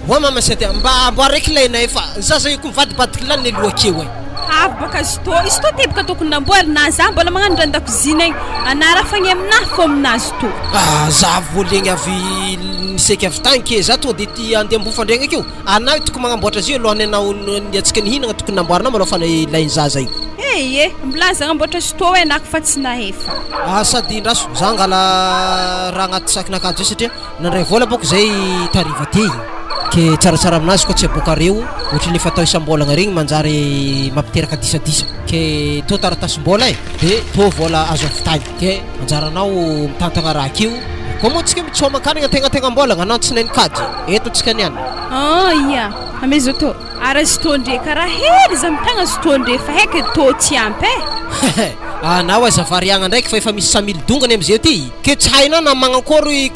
Oa mama Cynthia, mba amboary eky lainay fa zaza io ko mivadibadiky lany aloha akeo e. Avy baka izy tô, izy tô teboka tokony namboary na za mbola magnano raha an-dakozina igny, anah raha fagny aminah fô aminazy tô. Ah za voalegny avy niseky avy tagny ke za tonga de ty andeha ambofandregny akeo, anah io tokony magnamboatra azy io alohan'ny anao ny antsika nihinagna tokony namboarinao malôha fa lain'ny zaza io. Eh ie, mbola aza agnamboatra azy tô e nako fa tsy nahefa. Ah sady ndraso za angala raha agnaty sakin'akanjo zay satria Nandray vola bôko zay tariva tey ke tsaratsara aminazy koa tsy aboakareo ohatry le fatao isam-bolagna regny manjary mampiteraka disadisa ke tô taratasim-bola e de tô vola azo avy tagny ke anjaranao mitantagna raha akeo koa moa tsika mitsôman-kanigna antegnategnam-bolagna anao tsy nahay nikajy eto tsika niany. Ah ia, amezo tô. Ary azo tô ndre karaha hely za mitagna azo tô ndre fa heky tô tsy ampy eh. Anao aza variagna ndraiky fa efa misy samily dongany amizay ty ke tsy hainao na magnakôry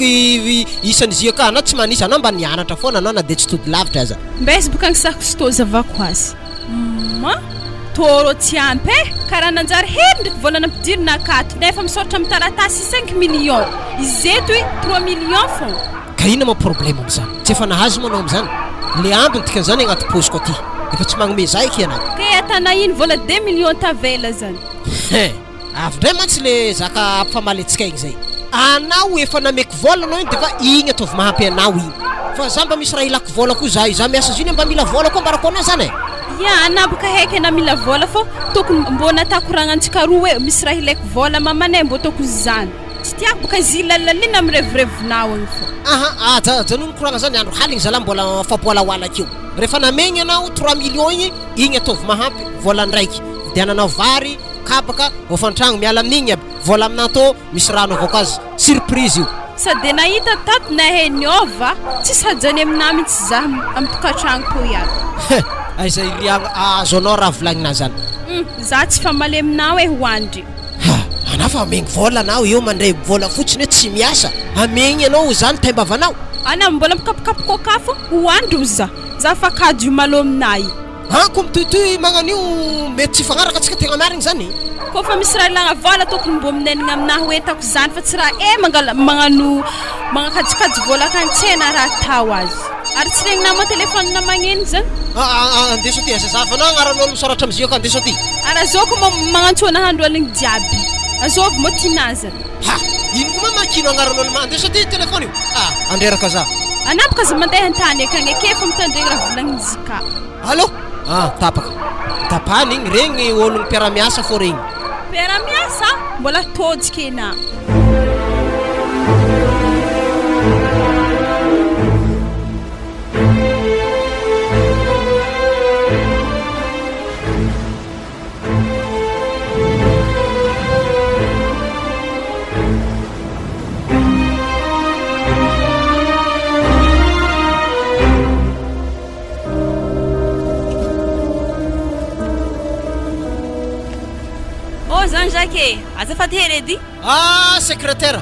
isan'ny zia ka anao tsy manisa anao mba nianatra foana anao na de tsy tody lavitra aza. Mbaiza boka agnisako sto zavako azy. Humm tô rô tsy ampy eh karaha nanjary hely ndraiky vola nampidirina akato nefa misaotra am taratasy cinq millions izy eto i trois millions fô. Ka inona moa problème amizany? Tsy efa nahazo moa anao amizany? Le ambiny dikan'izany agnaty paosiko aty. Efa tsy magnome za eky ianao. Ke atana ino vola deux millions tavela zany. Hein! Avy ndray mantsy le zaka ampifamaly antsika igny zay. Anao efa nameko vola anao igny defa igny ataovy mahampy anao igny. Fa za mba misy raha ilako vola koa za io. Za miasa zio ne mba mila vola koa ambarako anao zany e. Ya anah boka heky anah mila vola fô tokony mbô natako koragnantsika roa hoe misy raha ilaiko vola mamanay mbô tokony zany. Tsy tiako boka izy lalina mirevirevinao igny fô. Aha, aja ajanony koragna zany andro haligny zalah mbola mifapoalahoala akeo. Rehefa namegny anao trois millions igny, igny ataovy mahampy vola ndraiky. Vidiananao vary, kabaka, hofan-tragno, miala amin'igny aby. Vola aminà tô misy raha anaovako azy. Surprise io. Sady de nahita tato nahay niova, tsisy hajany aminà mintsy zah am tokantragno tô iaby. Heh, aiza iriagna ahazo anao raha volagninà zany. Hum, zah tsy famaly aminao eh ho andry. Ha! Anao fa amegny vola anao eo mandray vola fotsiny hoe tsy miasa, amegny anao zany taimbavanao. Ana mbola mikapokapoka kafo ho andro za, za fa kajo malo aminay. An ko mitohitohy magnano io mety tsy hifagnaraka antsika tegna marigny zany. Ko fa misy raha ilagna vola tokony mbo minenigna aminah hoe entako zany fa tsy raha eh mangala magnano magnakajikajy vola akagny tsy hainah raha atao azy. Ary tsy regninah moa telephone magneno zany. Andeso aty, aza zahavanao agnaran'olo misoratra amizio ka andeso aty. Ary azoko moa magnantso anah andro aligny jiaby. Azovy moa tinah zany. Ha! Ino koa moa makino agnaran'olo ma andeso aty telephone io. Ah! Andreraka za. Anah boka aza mandeha antany akagny ake fa mitandregny raha volagniny JK. Allô! Ah! Tapaka. Tapahana igny, regny ologno mpiara-miasa fô regny. Mpiara-miasa? Mbola tôjiky enah. Oh Jean Jacques e, azafady hely edy. Ah secrétaire.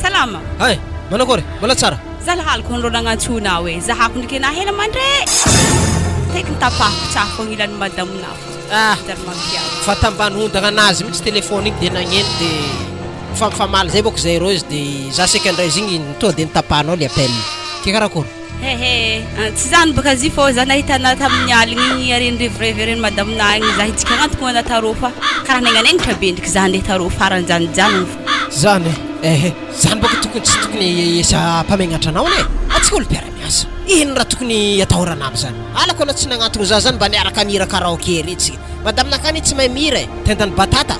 Salama. Hay, manakory? Mbola tsara? Za lahaliko anreo nagnantsoinao e, zahako ndriky enah ela mandre. Kaiky nitapahako tsara fô agnilan'ny madame-nao fô. Ah, Zary mampiavaka. fa tambany hondagna anazy mihitsy téléphone igny de nagneno de mifampifamaly zay bôko zay reo izy de za saika ndray izy igny tonga de nitapahanao le appel. Ke karakory? Hehe, tsy zany baka zy fô za nahita anah tamin'ny aligny igny ary nirevyrevy ary madame-nah igny za hitsika agnantoko anah tarô fa karaha naignanaignitra be ndriky za ndeha tarô farany za nijanogno fa. Zany e! Ehe, zany bôka tokony tsy tokony esa hampamegnatra anao anie e! Antsika olo mpiara-miasa, ino raha tokony atahorana amizany? Halako anao tsy nagnantogno za zany mba niaraka nihira karaoke ery tsika. Madame nakany anie tsy mahay mihira e! Tendany batata.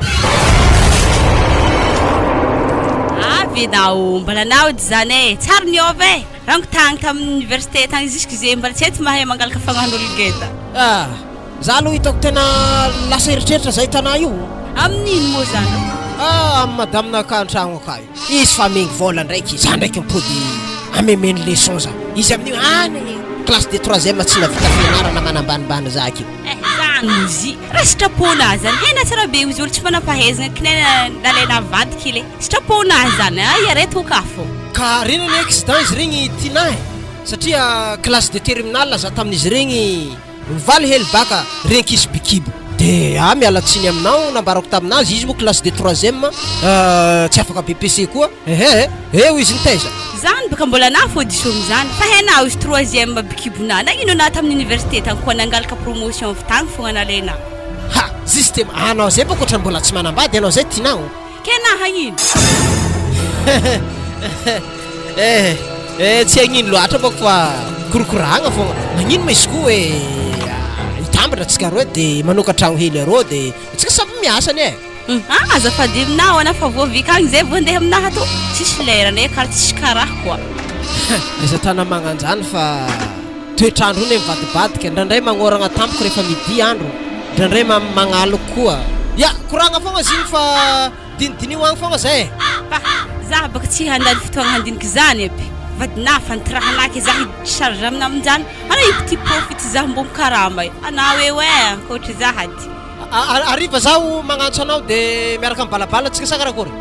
Avy enao, mbola naody zany e! Tsary niova e! Rango tagny tamin'ny université tagny jusque ze mbola tsy haiko mahay mangalaka fagnahin'olo ngeda. Ah! Za aloha hitako tena lasa eritreritra zay tanà io. Amin'ino moa zany? Ah! Amin'ny madame naka antragno aka io. Izy fa amengy vola ndraiky, za ndraiky mipody amemeny leçon za. Izy amin'io any classe de troisième tsy nahavita fianarana manambanimbany za akeo. Eh zany ozy raha sitraponà zany hena tsara be ozy olo tsy manampahaizagna kinena nalaina avadiky le. Sitraponà zany a, iareto ka fô. Ka regny anie accident izy regny tinah e! Satria classe de terminale za tamin'izy regny mivaly hely baka regny kisy bikibo. De ah miala tsiny aminao nambarako taminazy izy moa classe de troisième tsy afaka BEPC koa ehe eo izy nitaiza. Zany baka mbola anah fô diso amizany fa hainao izy troisième bikibonah nagnino anah tamin'ny université tagny koa nangalaka promotion avy tagny fogna nalainah. Ha! Justement anao zay bôka otrany mbola tsy manambady anao zay tinao. Ke anah hagnino? Eh eh tsy hagnino loatra bôka fa korokoragna fogna magnino ma izy koa hoe hitambatra antsika roe de manoka tragno hely arô de antsika samy miasa anie. Ah azafady aminao anah fa voavika agny zay vao andeha aminah ato tsisy lerany e kara tsisy karaha koa. Aiza tana magnanjany fa toetr'andro io ne mivadibadika ndraindray magnoragna tampoka rehefa midi andro ndraindray magnaloky koa. Ya, koragna fogna izy igny fa dinidiniho agny fogna zay e. Fa zah baka tsy handany fotoagna handiniky zany aby vadinah fa nitirahanah ke zah hiditry charge aminah aminjany anah io petit profite zah mbô mikarama io anao eo e ankoatry zah ady. Hariva zaho magnantso anao de miaraka mibalabala tsika sa karakory?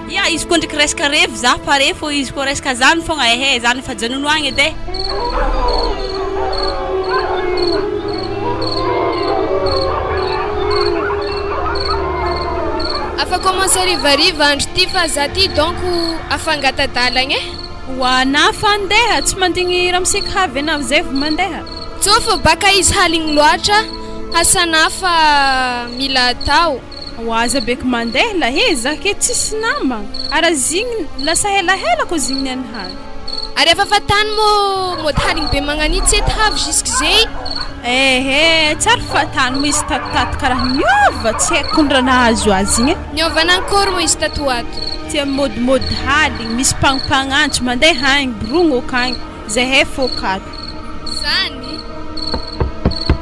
Ya izy koa ndreky resaka revy za pare fô izy koa resaka zany fogna ehe zany efa ajanony agny edy e. Afa commence harivariva andro ty fa za ty donc afa angata-dalagna e. Ho anah fa andeha, tsy mandigny ramose kavy anah zay vao mandeha. Tsô fô baka izy haligny loatra hasanah fa mila atao. Ho aza beky mandeha lahy e, za ke tsisy nama, ara zigny lasa helahela ko zigny ny an'hany. Ary efa fa tany mô mody haligny be magnan'io tsy ety havy jusque zey. Ehe, tsary fa tany moa izy tatotato karaha niova, tsy haiko kony raha nahazo azy igny e. Niova nankôry moa izy tato ho ato? Tia mimôdimôdy haligny, misy mpagnompagnantso, mandeha agny, borogno akagny, zahay fô kato. Zany?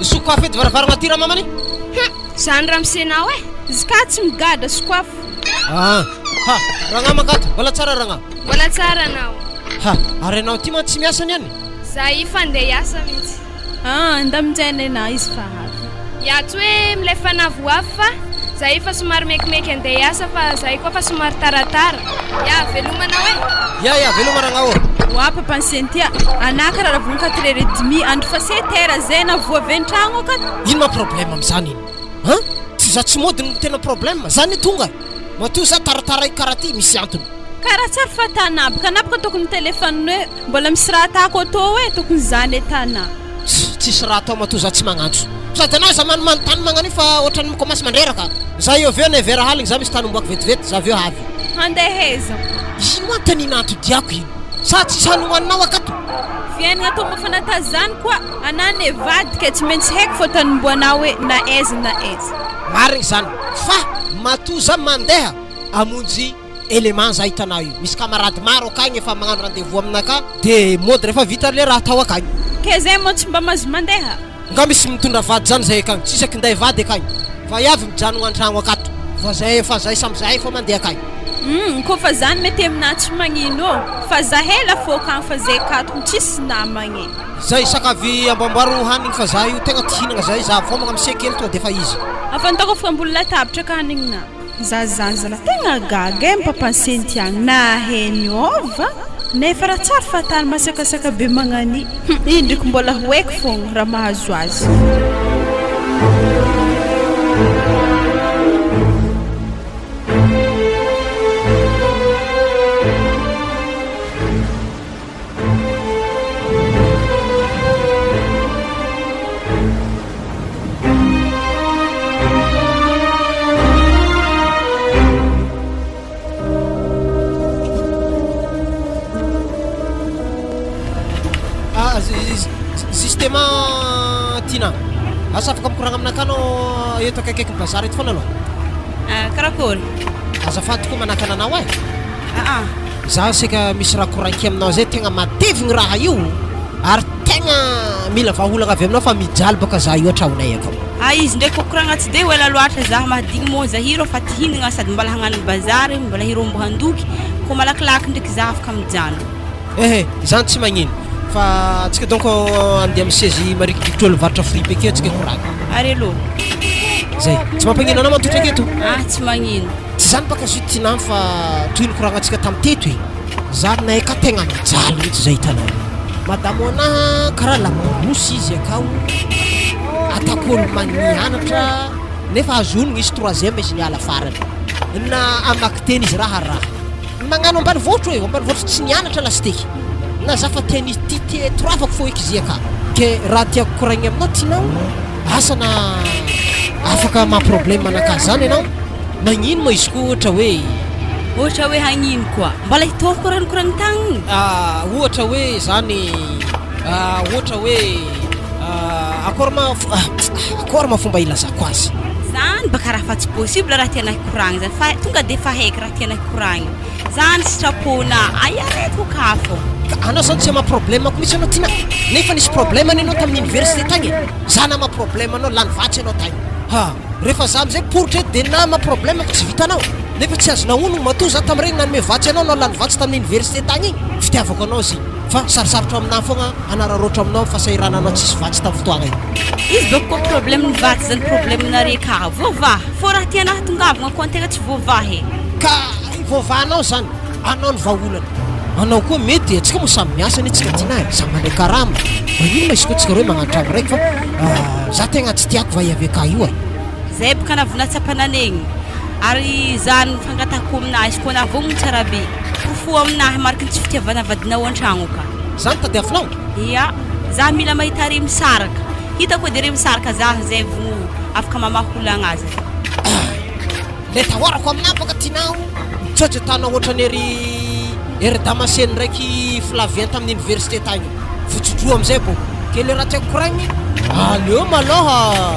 Sokafy edy varavaragna aty ramamany. Hum! Zany ramose-nao e! Izy ka tsy migadra, sokafy. Ah! Ha! Ragnahy mankato, mbola tsara ragnahy. Mbola tsara anao. Ha! Ary anao ty mantsy tsy miasa niany? Za io fa ndeha hiasa mintsy. Ah! Ndaminjay nenah izy fa avy. Ya tsy hoe milay fanavy ho avy fa za io fa somary mekimeky andeha hiasa fa za io koa fa somary taratara. Ya veloma anao e! Ya ya veloma ragnahy ô! Oa papa Cynthia, anah karaha raha vono quatre heures et demie andro fa sept heures zay na voa avy an-tragno akato. Ino ma problème amizany iny? An! Tsy za tsy mody no tena problème, za anie tonga e! Matoa za taratara karaha ty misy antony. Karaha tsary fa tanà baka anà baka tokony mitelephone hoe mbola misy raha atako atô e, tokony zany e tanà. Tsisy raha atao matoa za tsy magnantso. Sady anao aza manontany magnano io fa ohatran'ny mi-commence mandreraka. Za eo avy eo neuf heures aligny za misy tany omboako vetivety za avy eo avy. Handeha aiza? Ino anontaniana atodiako ino? Sa tsisy hanigny hoaninao akato? Fiainagna tô mafana tazany koa. Anah ne vadika tsy maintsy haiko fô tanomboanah hoe na aiza na aiza. Marigny zany fa matoa za mandeha amonjy element za hitanao io misy camarade maro akagny efa magnano rendez vous aminakahy de mody refa vita le raha atao akagny. Ke zay moa tsy mba mahazo mandeha? Nga misy mitondra vady zany zay akagny tsisy akinday vady akagny fa iavy mijanogna antragno akato fa zay efa zay samy zahay fô mandeha akagny. Humm kôfa zany mety aminah tsy magnino ô fa za hela fô akagny fa zay akato tsisy namagna e. Zay sakavy amboamboaro hanigny fa za io tegna ty hinagna zay za vomagna amse kely tonga defa izy. Afantako fa ambony latabatra ka hanigna. Za zaza la tegna gaga e papa Cynthia nahay niova nefa raha tsary fahatany masakasaka be magnani hum indriko mbola ho haiko fogna raha mahazo azy. Ah, justement Tina, asa afaka mikoragna aminakahy anao eto akaikaiky bazar eto foana aloha? Ah, karakory? Azafady koa manakana anao e. Aa. Za saika misy raha koragniko aminao zay, tegna matevigny raha io ary tegna mila vahaolagna avy aminao fa mijaly bôka za io hatraminay akao. Ah izy ndraiky koa koragna tsy de ho ela loatra za mahadigny moa za hirô fa ty hinagna sady mbola hagnano bazary mbola hirô mbo handoky koa malakilaky ndraiky za afaka mijano. Ehe, zany tsy magnino fa antsika donc andeha amin'ny sezy marikidrikitra olo mivarotra fripy akeo antsika hikoragna. Ary aloha. Zay, tsy mampagnino anao mantotra aketo? Ah tsy magnino. Tsy zany baka zio tinah fa toy ny koragnantsika tam teto e! Za nay ka tegna mijaly mihitsy zay hitanao io. Madamo anah karaha laborosy izy akao, atako olo magnianatra. Nefa azo onogno izy troisième izy niala farany. Na hamaky teny izy raha raha. Magnano ambanivohitro e, ambanivohitro tsy nianatra lasiteky. Na za fa teny ty te toravako fô eky zia ka. Ke raha tiako koraigny aminao tinao, asa na afaka maha problème anakahy zany enao, magnino ma izy koa ohatra hoe. Ohatra hoe hagnino koa? Mbola hitovy koa raha nikoragny tagny? Ohatra hoe zany, ohatra hoe. Akory ma akory ma fomba ilazako azy. Zany baka raha fa tsy possible raha tiana hikoragna zany fa tonga de efa haiko raha tiana hikoragna zany sitrapona aia reto ka fô. Ka anao zany tsy ama problème ko mihitsy anao Tina nefa nisy problème anie anao tamin'ny université tagny e za nama problème anao lany vatsy anao tagny ha rehefa za amizay poritra eto de nama problème ko tsy vitanao nefa tsy azonao onogno matoa za tamin'iregny nanome vatsy anao anao lany vatsy tamin'ny université tagny igny fitiavako anao zy fa sarosarotra aminah fogna Hanararaotra aminao ny fahasahirananao tsisy vatsy tamin'ny fotoagna io. Izy bôka koa problème ny vatsy zany problème nare ka voavaha fô raha tiana hahatongavagna koa antegna tsy voavaha e. Ka voavahanao zany, anao ny vahaolana. Anao koa mety e, antsika moa samy miasa anie tsika Tinah e, samy mandray karama, magnino ma izy koa tsika roe magnano tragno raiky fa za tegna tsy tiako va hiavy aka io e. Zay boka navonatsapananegny ary zany fangatahako aminazy koa navogno tsara be porofo aminahy mariky ny tsy fitiavana vadinao antragno ka. Zany tadiavinao? Ia, za mila mahita re misaraka. Hitako edy re misaraka za zay vo afaka mamaha olagna azy. Ah! Le tahorako aminah baka tinao mijojo tanao ohatrany ery ery Damascene ndraiky Flavien tamin'ny université tagny io. Votsodroa amizay bô. Ke le raha tiako koragniny, aleo malôha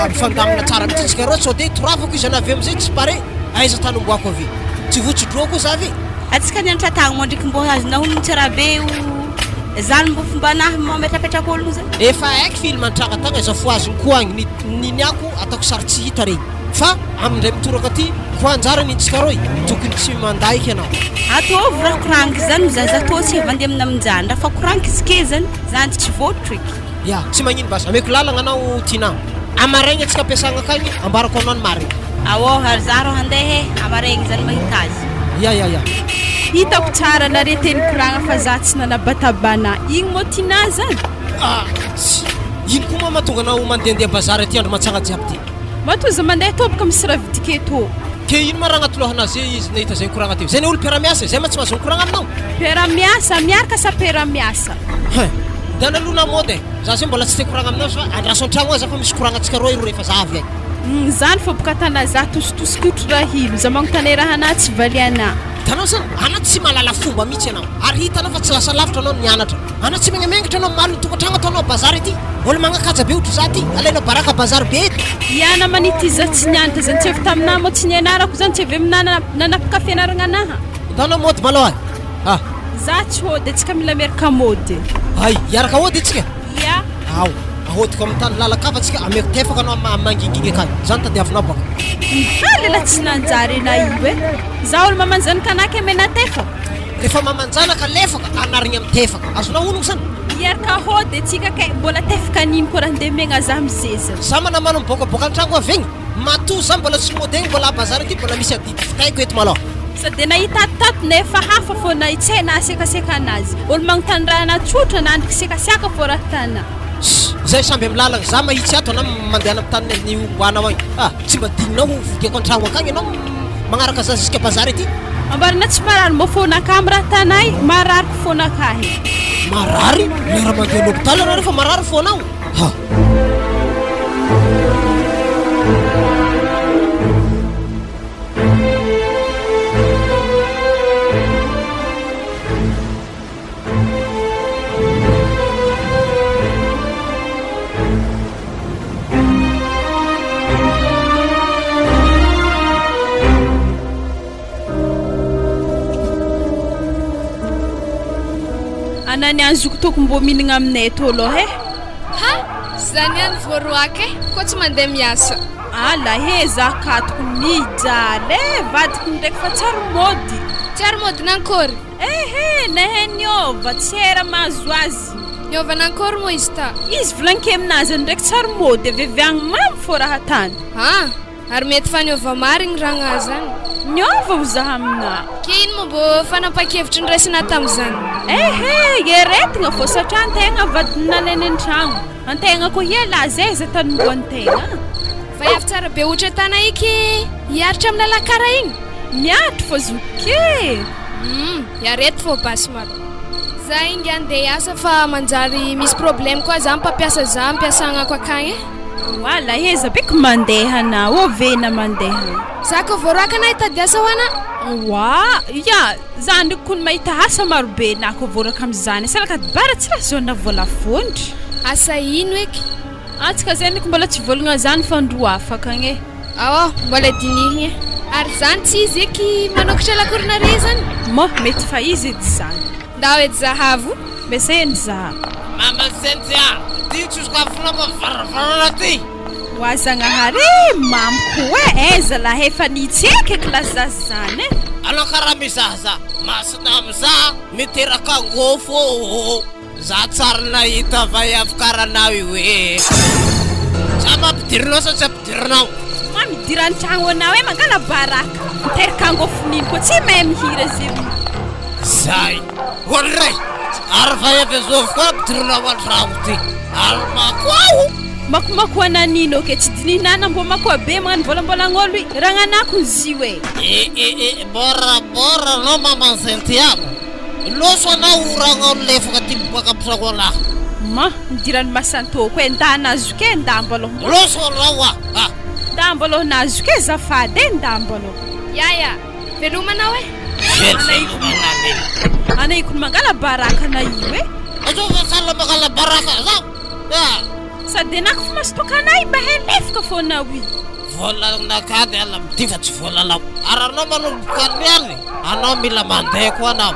mifandamina tsara mitsy tsika rô sao de toravako izy anah avy eo amizay tsy pare, aiza tany omboako avy? Tsy votsodroa koa za ve? Atsika nianatra tagny moa ndriky mbô azonao honogno tsara be o zany mbô fombanahy mametrapetraka ologno zany. Efa haiko film nitranga tagny aza fohaziny koa agny ny niniako ataoko sary tsy hita regny fa aminy ndray mitoraka aty koa anjara ny tsika roy tokony tsy mandaiky anao. Ataovy raha koranky zany ho zaza tô tsy havandy aminy aminjany raha fa koranky izy ke zany zany tsy vôtro eky. Ya, tsy magnino baza ameko lalagna anao Tinah. Amaraigny antsika ampiasagna akagny ambarako anao ny marigny. Aô ary za rô handeha e, amaraigny zany mahita azy. Ya ya ya. Hitako tsara nare teny koragna fa za tsy nanabatabana igny mô Tinah zany. Ah, tsy ino koa moa mahatonga anao mandehandeha bazary aty andro mantsagna jiaby ty? Matoa za mandeha toboka misy raha vidiko eto. Ke ino ma raha agnaty lohanazy izy nahita zay nikoragna teo? Zay ne olo mpiara-miasa e, zay ma tsy mahazo mikoragna aminao? Mpiara-miasa? Miaraka sa mpiara-miasa? Hein! Ndana aloha lamode e! Za zay mbola tsy te koragna aminao fa andraso an-tragno aza fa misy koragnantsika roa iro rehefa za avy agny. Humm zany fô boka tana za tositosiky otry rahilo, za magnontany raha anah tsy valianah. Hitanao zany, anao tsy mahalala fomba mihitsy ianao, ary hitanao fa tsy lasa lavitra anao nianatra. Anao tsy megnamengatra anao omaly ny tokantragno ataonao bazary aty, olo magnakaja be ohatry za ty, alainao baraka bazary be eto. Iana manity za tsy nianatra zany tsy avy taminah moa tsy nianarako zany tsy avy aminah nanapaka fianaragna anaha. Hitanao mody malôha e! Ah. Za tsy hody atsika mila miaraka mody. Hay, hiaraka hody atsika? Ia. Ao, ahodiko amin'ny tany lalan-kafa atsika, ameko tefaka anao amin'ny mangingigny akany. Zany tadiavinao baka. Mihaly la tsy nanjary anah io e. Za olo mamanjanaka anah ke mena tefaka. Rehefa mamanjanaka lefaka, anarigny amin'ny tefaka. Azonao honogno zany? Hiaraka hody atsika kay, mbola tefaka an'ino koa raha ndeha megna za miseza. Za manamano miboakaboaka an-tragno avy egny. Matoa za mbola tsy mody egny mbola à bazary aty mbola misy adidy vitaiko eto malôha. Sao dia nahita ato tato nefa hafa fô na tsy nahasiakasiaka anazy. Olo magnontany raha ana tsotra na andriky siakasiaka fô raha tana. Ssss zay samby am lalagna za mahitsy ato anao mandehana am tany ny omboanao agny ah tsy mba digninao ho vodiako antragno akagny anao magnaraka za jusqu'à bazary aty. Ambarana tsy marary mbô fônakahy am raha tanay marary ko fônakahy. Marary? Lera mandeha l'hôpital anao refa marary fônao ha. Anany any zoky tokony mbô mihinagna aminay eto aloha e. Ha! Zany ihany voaroaka e, koa tsy mandeha miasa. Ala he za katoko mijaly e, vadiko ndraiky fa tsy ary mody. Tsy ary mody nankôry? Ehe, nehe niôva, tsy hay raha mahazo azy. Niôva nankôry moa izy ta? Izy volagniko aminazy ndraiky tsy ary mody, avy avy agny mamy fô raha tany. Ah! Ary mety fa niôva marigny ragnà zany. Niôva ho za aminà. Ke ino moa mbô fanapahan-kevitry niraisina tamin'izany? Ehe, eretigna fô satria antegna vadiny nalainy an-tragno. Antegna koa hiala azy aiza tany omboan-tegna. Vaiavy tsara be ohatra tana eky hiaritra amin'ny lalakara igny. Miaritra fô zoky e! Hum, iareto fô basy maro. Za inga andeha hiasa fa manjary misy problème koa za mpampiasa za ampiasagnako akagny e. Wala heza be ko mandeha na ovena mandeha. Za ko voaroaka na hitady asa ho ana. Wa, ya, za ndraiky kony mahita asa maro be na ko voaroaka amizany salaka bara tsy raha zona vola fondry. Asa ino eky? Antsika zay ndraiky mbola tsy volagna zany fa ndro afaka agny e. Ao, mbola dinihigna e. Ary zany tsy izy eky manokatra lakoronare zany? Mô, mety fa izy edy zany. Ndao edy zahavo. Mbesa eny zahavo. Mama Cynthia, ty tsy sokafinao fa varavarana ty. Oa Zagnahary e, mamiko e, aiza lahy efa nitsy eky eky laza zany e. Anao karaha mizahazaha, masina mizaha, miteraka angôfo ô. Za tsary nahita vaiavy kara anao io e. Za mampidirinao sa tsy ampidirinao? Ma midira an-tragno anao e, mangala baraka. Miteraka angôfo nino koa tsy mahay mihira zay. Zay. Oray! Ary vaiavy azovy koa ampidirinao an-tragno ty. Ary makoao. Makomakoana nino ke tsy dinihinana mbô makoa be magnano vôlambôlagn'ôlo i ragnanako nzio e. E e e, bora bora anao maman Cynthia. Loso anao oragnao lefaka ty miboaka ampisago anah. Ma, nidiran'ny masantôko e, nda nazoky e, nda mbôlô. Loso anao ah ah. Nda mbôlô nazoky e, zafady e, nda mbôlô. Yaya, veloma anao e. Veloma anah. Anahiko ny mangala baraka ana io e. Azovy sahala mangala baraka zao ah. Sady anako fo masotoka anah mba helefaka fô anao io. Volanakahy de ala mitia fa tsy volanao. Ary anao manomboka niany, anao mila mandeha koa anao.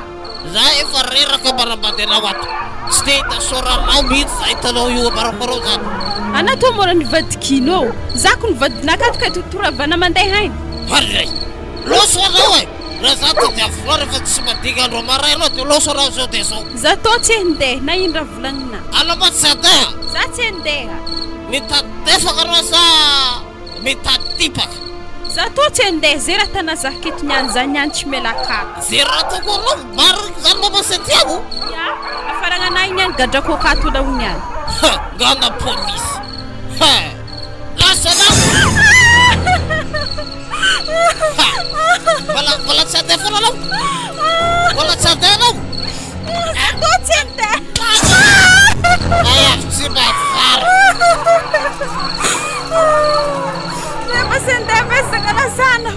Za efa reraka manambady anao ato. Tsy te hita sort anao mihitsy za hitanao io ambarambarao zany. Anah toa mora nivadikino eo. Za ko nivadinakahy to kay totoravana mandeha agny. Ary loso anao e! Raha za tadiavinao rehefa tsy mandinika andro maraina anao de loso anao zao de zao. Za tô tsy handeha na ino raha volagnina. Anao ma tsy handeha? Za tsy handeha. Mitady tefaka anao sa mitady tipaka? Za tô tsy handeha, ze raha tana za aketo niany za niany tsy miala akato. Ze raha ataoko anao marina zany mama Santiago? Ya, afaragna anah igny niany gadrako akato anao niany. Ha, ngana polisy. Ha, lasa anao. Ha, mbola mbola tsy handeha foana anao? Mbola tsy handeha anao? Za tô tsy handeha. Ay, tsy mavara. Rehefa tsy handeha betsaka lasana.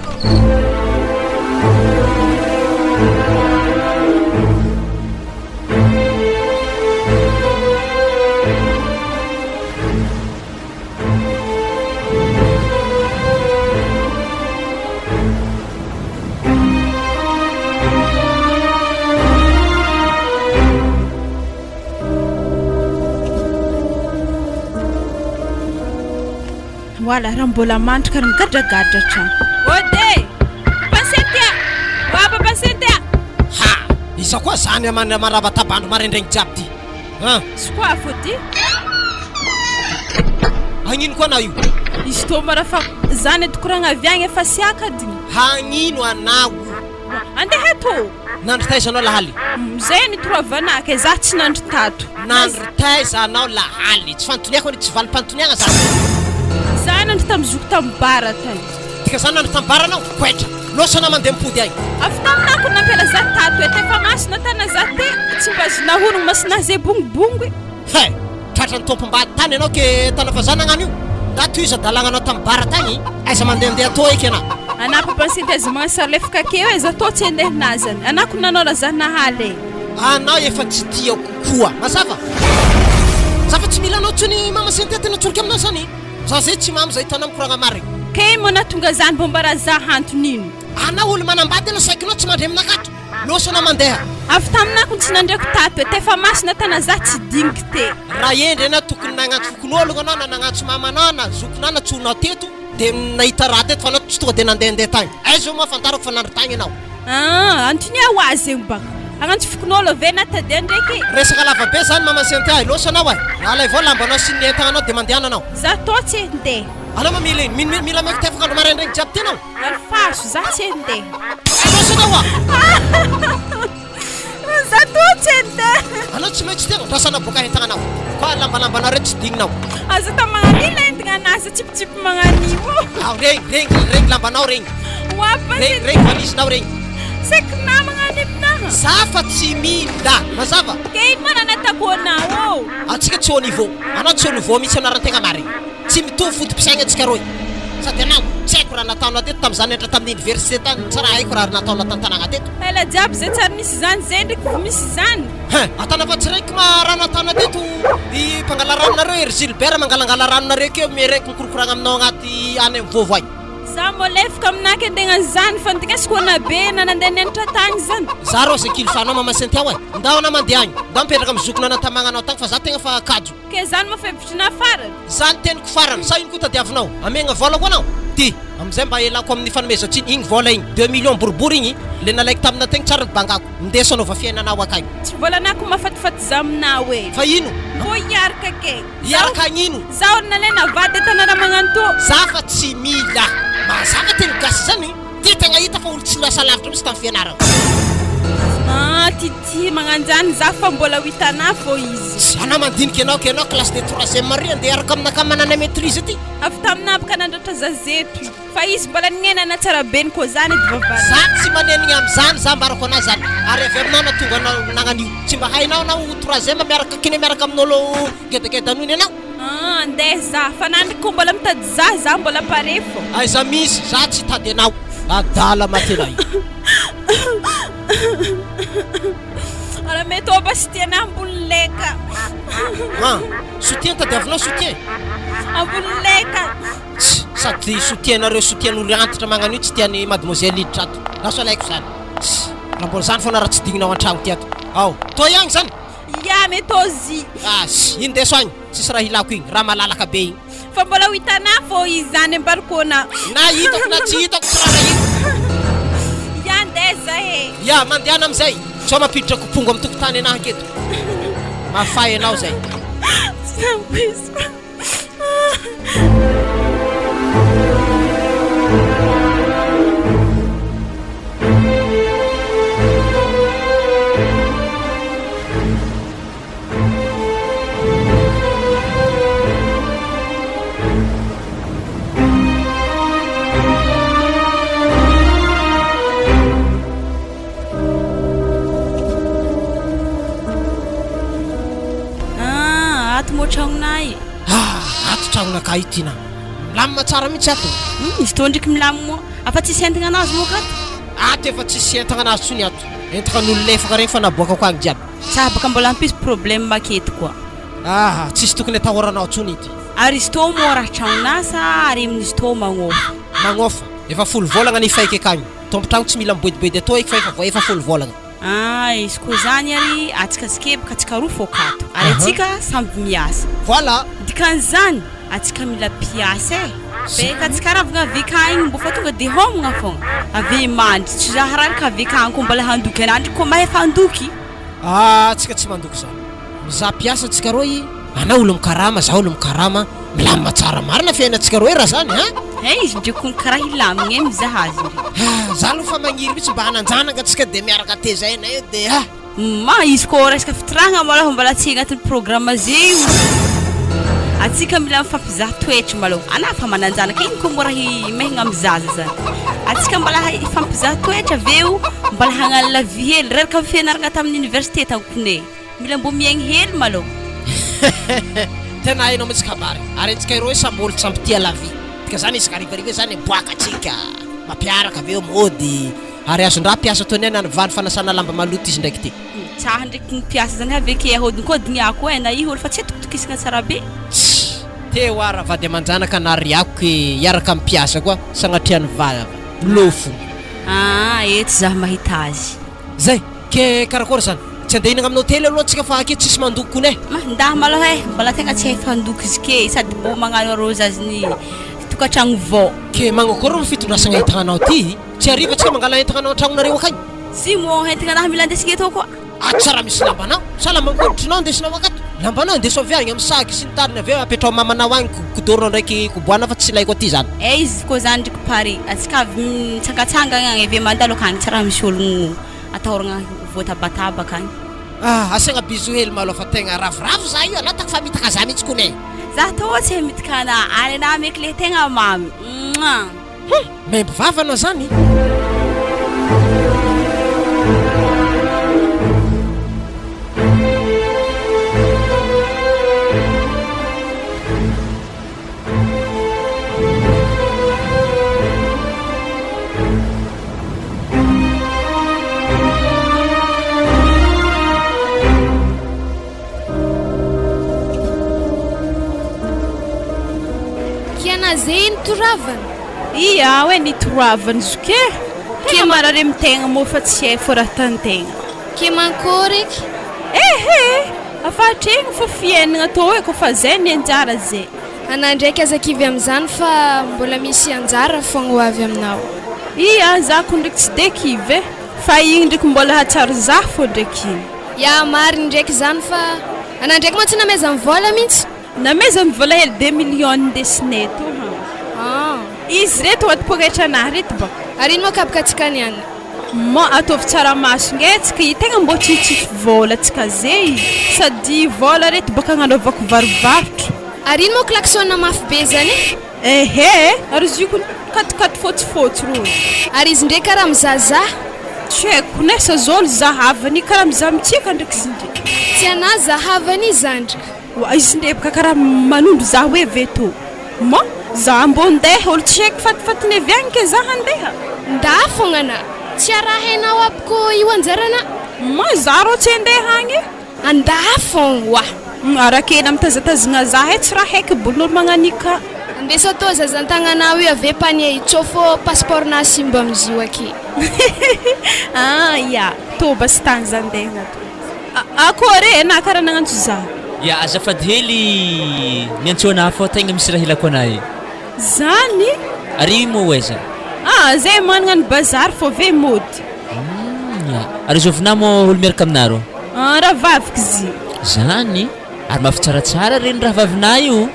Voilà, raha mbola mandrika ary migadragadra hatrany. Ode! Papa Cynthia! Wa Papa Cynthia! Ha! Iza koa zany aman marabatabandro maraindraigny jiaby ty? An! Sokoafo ty. Hagnino koa anao io? Izy tô mara fa zany edy koragna avy agny efa siaka adigny. Hagnino anao? Andeha tô. Nandry taiza anao lahaly? Zay nitoroavanah ke za tsy nandry tato. Nandry taiza anao lahaly? Tsy fanontoniako anie, tsy valim-panontoniagna zany. Za nandry tam zoky tam bara tagny. Dika zany nandry tam bara anao? Koetra. Loso anao mandeha mipody agny. Avy taminah ko nampiala za tato e, tefa masina tana za te, tsy mba azo nahorogno masina ze bongobongo e. He! Tratran'ny tompom-bady tany ianao ke tana fa za nagnano io? Nda tohizo adalagnanao tam bara tagny, aiza mandehandeha tô eky anà. Anà papa synthèse magnano sary lefaka akeo e, za tô tsy andeha nazany, anà ko nanao raha za nahaly e. Anao efa tsy tiako koa, mazava? Za fa tsy mila anao tsony mama Cynthia tena tsoriko aminao zany. Za zay tsy mamo zay hitanao mikoragna marigny. Kay moa nahatonga zany mbô mba raha za hantonino. Anao olo manambady anao saikinao tsy mandre aminakato. Loso anao mandeha. Avy taminah ko tsy nandreko tato e, tefa masina tana za tsy digniky te. Raha hendry anao tokony nagnantso fokonologno anao na nagnantso mamanao na zokinao na tsonao teto de nahita raha teto fa anao tsy tonga de nandehandeha tagny. Aiza zao moa afantarako fa nandry tagny anao. Ah, antony aho azy zegny baka. Hagnantso fokonologno ve na tadia ndraiky. Resaka lava be zany mama Cynthia, loso anao e. Alaivo lambanao sy ny entagnanao de mandehana anao. Za tô tsy handeha. Anao ma mila ino? Mila maiko tefaka andro maraindraigny jiaby ty anao? Alefaso, za tsy handeha. Alefaso anao ah! Za tô tsy handeha. Anao tsy maintsy tegna andrasana boaka entagnanao fa lambalambanareo tsy digninao. Aza atao magnan'io la entigna anazy atsipitsipy magnan'io ô. Ao regny regny regny lambanao regny. Ho avy fa Regny regny valizinao regny. Saiky namagna any aminaha. Za fa tsy mila. Mazava? Ke ino ma raha natako anao ô? Antsika tsy au niveau. Anao tsy au niveau mihitsy anao raha tegna marigny. Tsy mitovy foto-pisaigna antsika roy. Sady anao, tsy haiko raha nataonao teto tamin'izaho nianatra tamin'ny université tany, tsy raha haiko raha nataonao tan-tanàgna teto. Ela jiaby zay tsary misy zany zay ndreky vo misy zany. Hein! Atanao fa tsy raiky ma raha nataonao teto i mpangala ranonareo ery Gilbert mangalangala ranonareo akeo mireky mikorokoragna aminao agnaty any am vovo agny. Za mbô lefaka aminah ke ndeha hagnano zany fa nitikasiko ana be na nandeha nianatra tagny zany. Za rô zay kilifanao mama Cynthia oe! Ndao anao mandeha agny, ndao mipetraka am zokinao anatamagnanao tagny fa za tegna fa kajo. Ke zany moa fihevitrinah farany? Zany teniko farany, sa ino koa tadiavinao? Amegna vôla koa anao? Ty, amizay mba elako amin'ny fanomezan-tsiny, igny vôla igny, deux millions boribory igny, le nalaiko tamina tegny tsara ny bangako, ndeso anaova fiainanao akagny. Tsy vôlanah ko mahafatifaty za aminao e! Fa ino? Mbô hiaraka ke! Hiaraka hagnino? Zaho ry nalaina vady eto anah raha magnano tô! Za fa tsy mila! Mazava teny gasy zany, ty tegna hita fa olo tsy lasa lavitra mitsy tam fianaragna. Ah TT magnanjany za fa mbola ho hitanah fô izy. Tsy anah mandinika anao ke anao classe de troisième ary andeha hiaraka aminakahy manana maitrise aty. Avy taminah baka nandratra za zeto io. Fa izy mbola niaina natsarabeny koa zany edy vavany. Za tsy manenigny amizany za ambarako anah zany ary avy aminao natonga anao nagnanio tsy mba hainao anao ho troisième miaraka kine miaraka amin'olo gedageda noho ny anao. Ah ndeha za fa na ndry ko mbola mitady za za mbola pare fô. Aiza misy za tsy hitady anao adala matena io. Raha mety ô Bastien ambony leka. Ah soutien tadiavinao soutien. Ambony leka. Tss sady soutien nareo soutien olo antitra magnano io tsy tiany mademoiselle hiditra ato lasa alaiko zany tss raha mbola zany fona raha tsy digninao antragno ty ato ao toa ihagny zany Ya mety ôzy. Ass indeso agny tsisy raha ilako igny raha malalaka be igny. Fa mbola ho hitanà fô izy zany ambarikônà. Na hitako na tsy hitako tsy raharahiako. Ya ndeha zay e. Ya mandehana amizay sao mampiditra kopongo am tokotany anah aketo. Mahafahy anao zay. Tsy nampoiziko. Ah, ato moa tragnonay. Ah, ato tragnonakahy ity na. Milamina tsara mihitsy ato. Hmm, izy toa ndriky milamina moa. Afa tsisy entagna anazy moa kato. Ato efa tsisy entagna anazy tsony ato. Entagna n'olo lefaka regny fa naboakako agny jiaby. Tsa baka mbola hampisy problème aketo koa. Ah, tsisy tokony atahoranao tsony ity. Ary izy toa moa raha tragnonà sa ary amin'izy toa magnôfa? Magnôfa. Efa folo vôlagna ny faiky akagny. Tompon-tragno tsy mila miboediboedy atao eky fa efa voa efa folo vôlagna. Ah, izy koa zany ary atsika zikebaka atsika roa fô kato. Ary atsika samby miasa. Voilà! Dikan'izany, atsika mila mpiasa e. Beka atsika ravagna avy akagny mbô fa tonga de homagna fogna. Ave mandry, tsy za harary ka avy akagny koa mbola handoky anah ndry koa mahefa handoky. Ah, atsika tsy mandoky zany. Mizaha mpiasa tsika roy, anao olo mikarama, za olo mikarama, milamina tsara marina fiainantsika roy raha zany an! Hay izy ndry kony karaha hilamigna e mizaha azy ndry. Ah, za aloha fa magniry mihitsy mba hananjanaka tsika de miaraka tezaina eo de ah! Ma izy koa resaka fitirahagna malôha mbola tsy agnatin'ny programme zegny. Atsika mila mifampizaha toetra malôha. Anà fa manan-janaka ino koa mora himehagna amin'ny zaza zany. Atsika mbola hifampizaha toetra avy eo mbola hagnano la vie hely reraka amin'ny fianaragna tamin'ny université tankone. Mila mbô miaigny hely malôha. Tena hainao mihitsy kabary. Ary antsika ireo hoe samby olo tsy tia la vie. Dika zany isaka harivariva zany miboaka atsika, mampiaraka avy eo mody. Ary azon-draha mpiasa toy ny any vany fanasana lamba maloto izy ndraiky ty. Tsaha ndraiky ny mpiasa zany avy eke ahodinkodiny ako e na iha olo fa tsy atokitokisagna tsara be. Tssy! Te ho ara vady aman-janaka na ry ako ke hiaraka amin'ny mpiasa koa sagnatria ny vava. Lofo. Aa eto zaho mahita azy. Zay! Ke karakôry zany? Tsy andeha hihinagna amin'ny hotely aloha antsika fa ake tsisy mandoko kony e! Ma, ndah malôha e, mbola tegna tsy hay fandoko izy ke sady mbô magnano arôzazin'ny tokantragno vao. Ke magnakôry ny fitondrasagna entagnanao ty? Tsy hariva tsika mangala entagna anao antragnonareo akagny. Tsy moa entagna anahy mila andesigna eto koa. Ato tsara misy lambanao. Sa lamban-koditrinao andesinao akato? Lambanao andeso avy agny amin'ny sac sy ny tariny avy eo apetraho mamanao agny kodoronao ndraiky koboanao fa tsy ilaiko aty zany. Eh izy koa zany ndriky pare atsika avy mitsangatsangagna agny avy eo mandalo akagny tsy raha misy ologno atahoragna voatabataba akagny. Ah, asiagna bisou hely malôha fa tegna ravoravo za io, anao tako fa mitaka za mihitsy kony e. Za tô tsy hamitaka anà, ary anà meky le tegna mamy. Mouah. Hum! Maimbo vava anao zany. Kiana ze nitoravana. Ia oe nitoravana zoky e! Tegna marary amy tegna moa fa tsy hay fô raha tantegna. Ke mankôry eky? Ehe! Afa hatrehigny fô fiainagna tô e kôfa zay ny anjara zay. Anà ndraiky aza kivy amizany fa mbola misy anjara fogna ho avy aminao. Ia za ko ndraiky tsy de kivy e! Fa igny ndraiky mbola hahatsiaro za fô ndraiky igny. Ya marigny ndraiky zany fa anà ndraiky moa tsy namezany vôla mintsy. Namezany vôla hely deux millions nindesinay tô han. Ah. Izy reto ato pôketra-anah reto baka. Ary ino moa kabaka antsika niany? Mô ataovy tsaramaso nge tsika i tegna mbô tsy hitsitsy vôla tsika zey sady vôla reto bôka agnanaovako varovarotro. Ary ino moa klaxon mafy be zany e? Ehe ary izy io kony katikaty fôtsifôtsy rô. Ary izy ndray karaha mizahazaha. Tsy haiko kony e sa zao zahavany karaha mizaha mitsiaka ndraiky izy ndry. Tsy anah zahavany zandriko. Oa izy ndray boka karaha manondro za hoe veto. Mô za mbô ndeha olo tsy haiko fatifatiny avy agny ke za handeha. Ndà fogna anà. Tsy arahainao aby kô io anjaranà. Mô za rô tsy handeha agny e. Andà fogna oa. Arakena mitazatazagna za e tsy raha haiko bolon'olo magnan'io ka. Andeso atao zazan-tagnanao io ave panier io tsô fô passeport-nà simba amizio aky. Ah ya, tô basy tany za ndehana tô. Akory e, na karaha nagnantso za. Ya, azafady hely niantsoana ahy fô tegna misy raha ilako anah e. Zany? Ary io moa ho aiza? Ah, zay managna ny bazary fô ve mody. Humm, ya. Ary zovina moa olo miaraka aminareo? Ah, rahavaviko izy. Zany? Ary mafy tsaratsara reny rahavavinah io.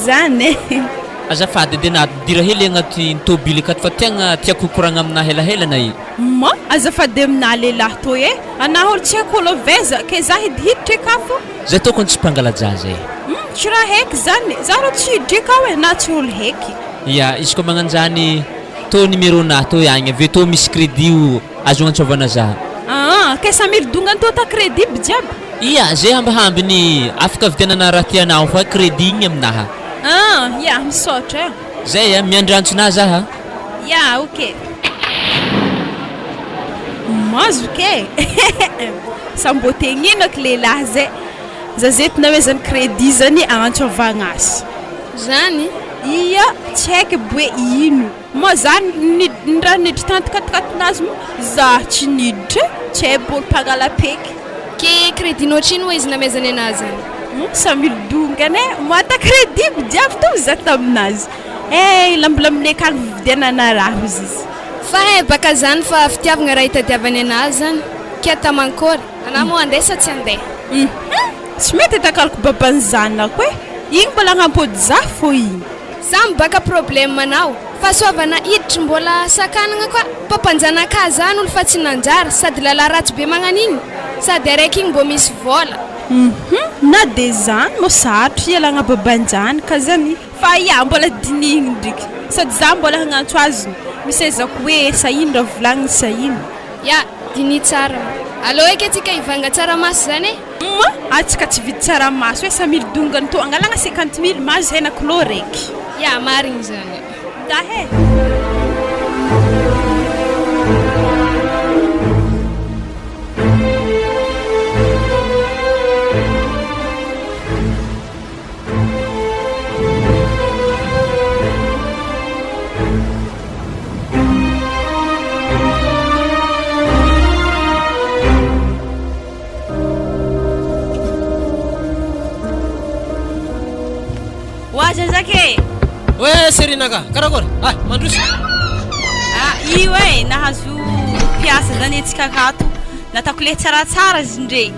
Zany e. Azafady edy anah dira hely agnaty tôbily akato fa tegna tiako hikoragna aminah helahela anah e. Ma, azafady aminah lehilahy toy e, anah olo tsy haiko olo avy aiza, ke zah hidihiditra eka fô. Zah tokony tsy mpangala-jaza e. Hum, tsy raha haiky zany e, zah rô tsy hiditra eka e, na tsy olo haiky. Ya, izy koa magnanjany tô numéro nah tô agny avy eo tô misy crédit o azo agnantsôvana zah. Aa, ke samy ridongany tô ta crédit by jiaby. Ia, zay hambihambiny afaka vidianana raha tianao fa crédit igny aminaha. Aa, ya, misaotra e. Zay a, miandry antsonah zah a. Ya, ok. Mazoky e! Sa mbô tegnino aky lehilahy zay. Za zay tinamezany crédit zany agnantsôvagna azy. Zany? Ia, tsy haiko aby hoe ino. Moa za ny raha niditra tanaty katokatonazy moa za tsy niditra e, tsy hay bôly mpangala-peky. Ke crédit n'ohatrino moa izy namezany anazy zany? Hum, samy olo-dongany e, mata crédit by jiaby tô za taminazy. Eh, lambolamboly akagny fividianana raha hozy izy. Fa he baka zany fa fitiavagna raha itadiavany anazy zany, kia tamankory, anah moa andeha sa tsy andeha? Hum, tsy mety atakaloko baban'ny zanako e, igny mbola agnampody zah fô igny. Samy baka problème anao, fahasoavana hiditry mbola sakanagna koa, mpampanjanaka zany olo fa tsy nanjary, sady lalahy ratsy be magnan'igny, sady araiky igny mbô misy vôla. Hum, na de zany mô sarotry ialagna baban-janaka zany. Fa ia mbola dinihiny ndriky sady za mbola hagnantso azy misy aizako hoe sa ino raha volagniny sa ino. Ya, diniho tsara. Aleo eky atsika hivanga tsaramaso zany e. Humm atsika tsy hividy tsaramaso e samily dongany tô angalagna cinquante mille mahazo hena kilô raiky. Ya, marigny zany. Ndah e. Oa zazaka e! Oe Serinaka, karakory? Ah, mandroso. Ah, io e, nahazo mpiasa zany antsika akato. Nataoko le tsaratsara izy ndre.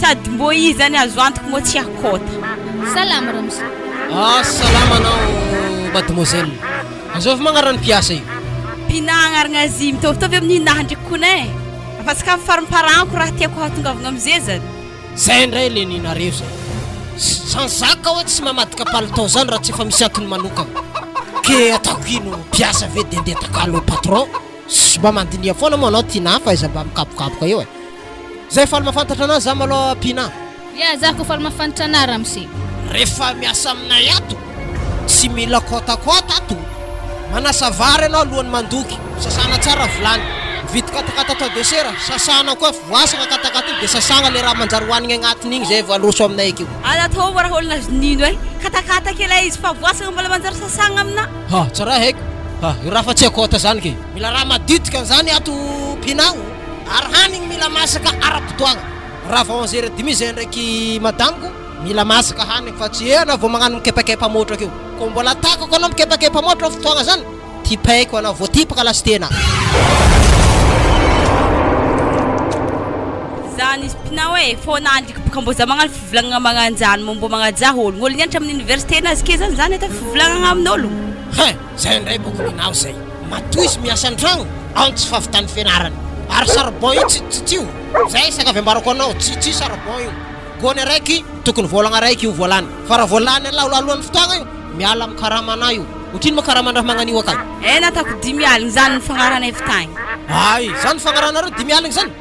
Sady mbô izy zany azo antoko moa tsy hakôta. Salama ramose. Ah salama anao mademoiselle. Azovy magnarany mpiasa io. Mpinagnaragna azy mitovitovy amin'ny hinahy ndreky kony e. Fa tsy ka farimparako raha tiako hahatongavagna amizay zany. Zay indray le ninareo zay. Zany zaka hoe tsy mamadika palitao zany raha tsy efa misy antony manokana. Ke ataoko ino mpiasa ve de ndeha takalo patron? Sy mba mandiniha foana moa anao Tinah fa aiza mba mikapokapoka eo e. Zay faly mahafantatra anah za maloha Pinah. Ya za ko faly mahafantatra anah ramose. Refa miasa aminay ato tsy mila kôtakôta ato, manasa vary anao alohan'ny mandoky, sasana tsara vilany, mividy katakata atao desera, sasana koa, voasana katakata iny de sasagna le raha manjary hoanigny agnatiny igny zay vao aroso aminay akeo. Aza atao raha olona azo nino eh! Katakata kely eh izy fa voasana mbola manjary sasagna amina. Ha, tsy raha haiko. Ha, io raha fa tsy akôta zany ke. Mila raha madio dikan'izany ato Pinao, ary hanigny mila masaka ara-potoagna. Raha vao onze heures et demi zay ndraiky madamiko mila masaka hanigny fa tsy eo anao vao magnano mikepakepa môtro akeo. Kô mbola takako anao mikepakepa môtro am fotoagna zany, tipaiko anao, voatipaka lasitena. Zany izy mpinao e, fô nandriky boka mbô za magnano fivolagnana magnanjany mô mbô magnajà ôlogno, ôlo nianatra amin'ny université nazy ke zany zany atao fivolagnana amin'ôlogno. Hein! Zay ndray boko ninao zay. Matoa izy miasa an-tragno, ao ny tsy fahavitan'ny fianarany. Ary charbon io tsy tsitsio. Zay saika avy ambarako anao, tsitsio charbon io. Gony araiky, tokony vôlagna araiky io voalany. Fa raha voalany alohan'ny fotoagna io, miala amin'ny karamanà io. Otrino moa karaman-draha magnan'io akany? Eh nataoko dimy aligny zany nifagnarahanay avy tagny. Ay, zany nifagnarahanareo dimy aligny zany?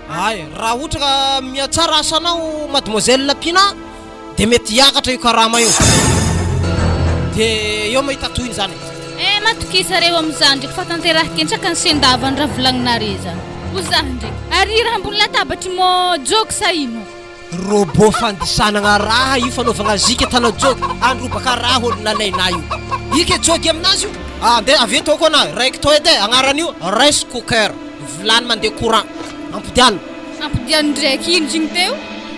Ay, raha ohatra ka mihatsara asanao mademoiselle Pina, Dia mety hiakatra io karama io. Dia eo mahita tohiny zany e. Eh matokisa reo amizany ndreky fa tanterahy kentraka ny sendavany raha volagninare zany. Ho zah ndreky. Ary raha ambony latabatry mô joky sa ino? Robot fandisanagna raha io fanaovagna zika tana jogy androbaka raha olo nalainà io. Ike jogy aminazy io. Ah nde avy eto koa na raiky tô edy e agnaran'io rice cooker vilany mandeha courant ampodiano. Ampodiano ndraiky ino zegny teo?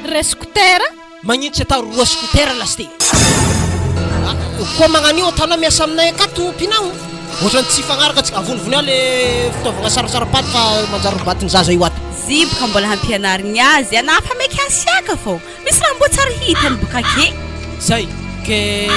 Rice cooter? Magnino tsy atao roa scooter lasite? Koa magnan'io ataonao miasa aminay akato Pinao? Ohatran'ny tsy hifagnaraka antsika, avonivonio le fitaovagna sarasara-paty fa manjary ho zaza io ato. Zibo ka mbola hampianarigny azy, anah fa maiky hasiaka fô, misy raha mbô tsary hitany boka ake. Zay, ke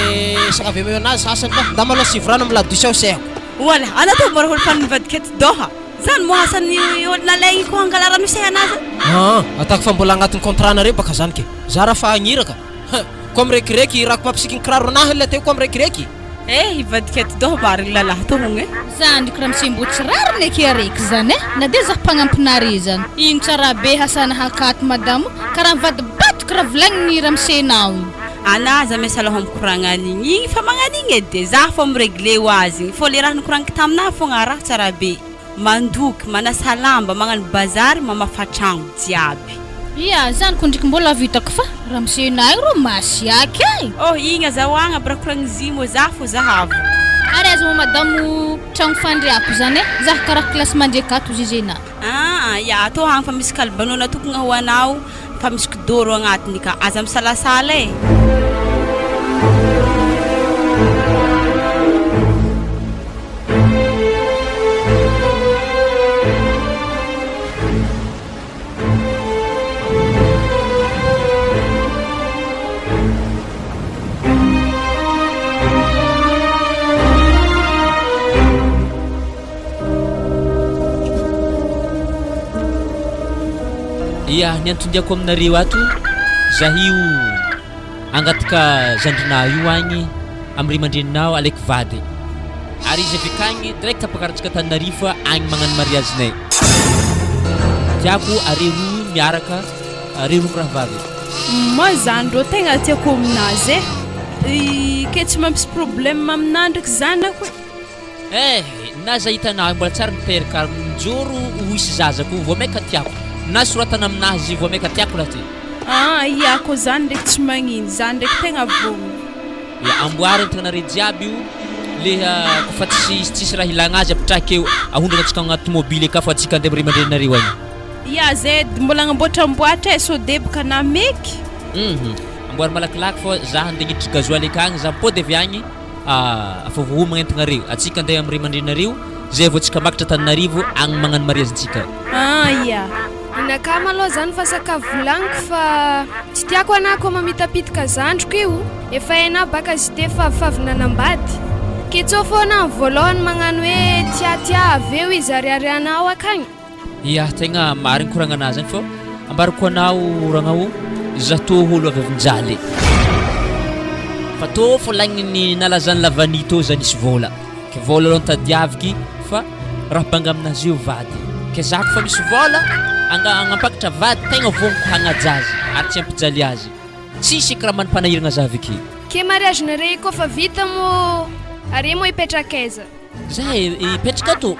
sakavy ameo anazy sasany fa nda malao sivrano am ladosy ao sehako. Oala, anah tô mora olo fa nivadika atidoha. Zany moa asan'ny olona alaigny ko hangala rano isay anazy. Aa ataoko fa mbola agnatin'ny contrat nareo baka zany ke. Za raha fa hagniraka. Huh! Koa mirekireky rako mampisikiny kiraro anahy la teo koa mirekireky. Eh hivadika atidoha marigny lalahy tô hogno eh. Zandriko ramose mbô tsy rariny akia araiky zany eh! Na de zah mpagnampinare zany. Ino tsara be hasana hakato madamo karaha mivadibadiky raha volagniny ramose nao igny. Anah aza miasa loha mikoragna an'igny, igny fa magnano igny edy e, zah fô mi-regle ho azy igny, fô le raha nikoragniko taminah fogna raha tsara be, mandoky, manasa lamba, magnano bazary, mamafa tragno, jiaby. Ia, zany ko ndriky mbola vitako fa ramose nao igny rô masiaka e! Oh, igny azahoagna aby raha koragny zimo, zah fô zahavo. Ary aza moa madamo tragno fandriako zany e, zah karaha kilasy mandriaka ato zizena. Aa ya atao agny fa misy kalibanao natokagna ho anao fa misy kidoro agnatiny ka aza misalasala e. Ia, ny anton-diako aminareo ato, zah io angataka zandrinah io agny amin'ny ray aman-dreninao alaiko vady. Ary izy avy akagny direct ampakarintsika Antananarivo fa agny magnano mariazinay. Tiako are roa miaraka, are roa mirahavavy. Moi zany rô tegna tiako aminazy e, ke tsy mampisy problème aminah ndraiky zanako e. Eh! Na za hitanao mbola tsara miteraka ary mijoro ho hisy zaza koa vao maika tiako na soratana aminazy vao maika tiako raha ty. Ah ia ko zany ndraiky tsy magnino za ndraiky tegna vonona. Ia amboary entagnanare jiaby io leha kofa tsisy tsisy raha ilagna azy apitrahiko eo ahondrana antsika agnaty tomobily aka fa antsika andeha amy ray aman-dreninareo agny. Ia zay edy mbola agnamboatramboatra e sao deboka na meky. Hum amboary malakilaky fa za handeha hiditry gasoil akagny za mipody avy agny. Ah, fa voaomagna entignareo. Atsika andeha am ray aman-dreninareo, zay vao tsika makatra Antananarivo agny magnano mariazintsika. Ah ia. Ninakah malôha zany fa sakafo volagniko fa tsy tiako anah kô mamitapitika zandriko io, efa hainah baka zite fa favy nanambady, ke tsô fô anah am voalohany magnano hoe tiatia avy eo izy ariarianao akagny. Ya, tegna marigny koragnanà zany fô ambarako anao ragnao za tô olo avy avy nijaly fa tô fô lagniny nalazan'ny la vanille tô za nisy vôla ke vôla alôha notadiaviky fa raha banga aminazy io vady ke za kofa misy vôla anga- agnampakatra vady tegna vognoko hagnaja azy ary tsy hampijaly azy tsisy eky raha manimpanahiragna za avy ake. Ke mariage-nareo io kôfa vita mô are mô hipetraka aiza? Zay e, hipetraka ato.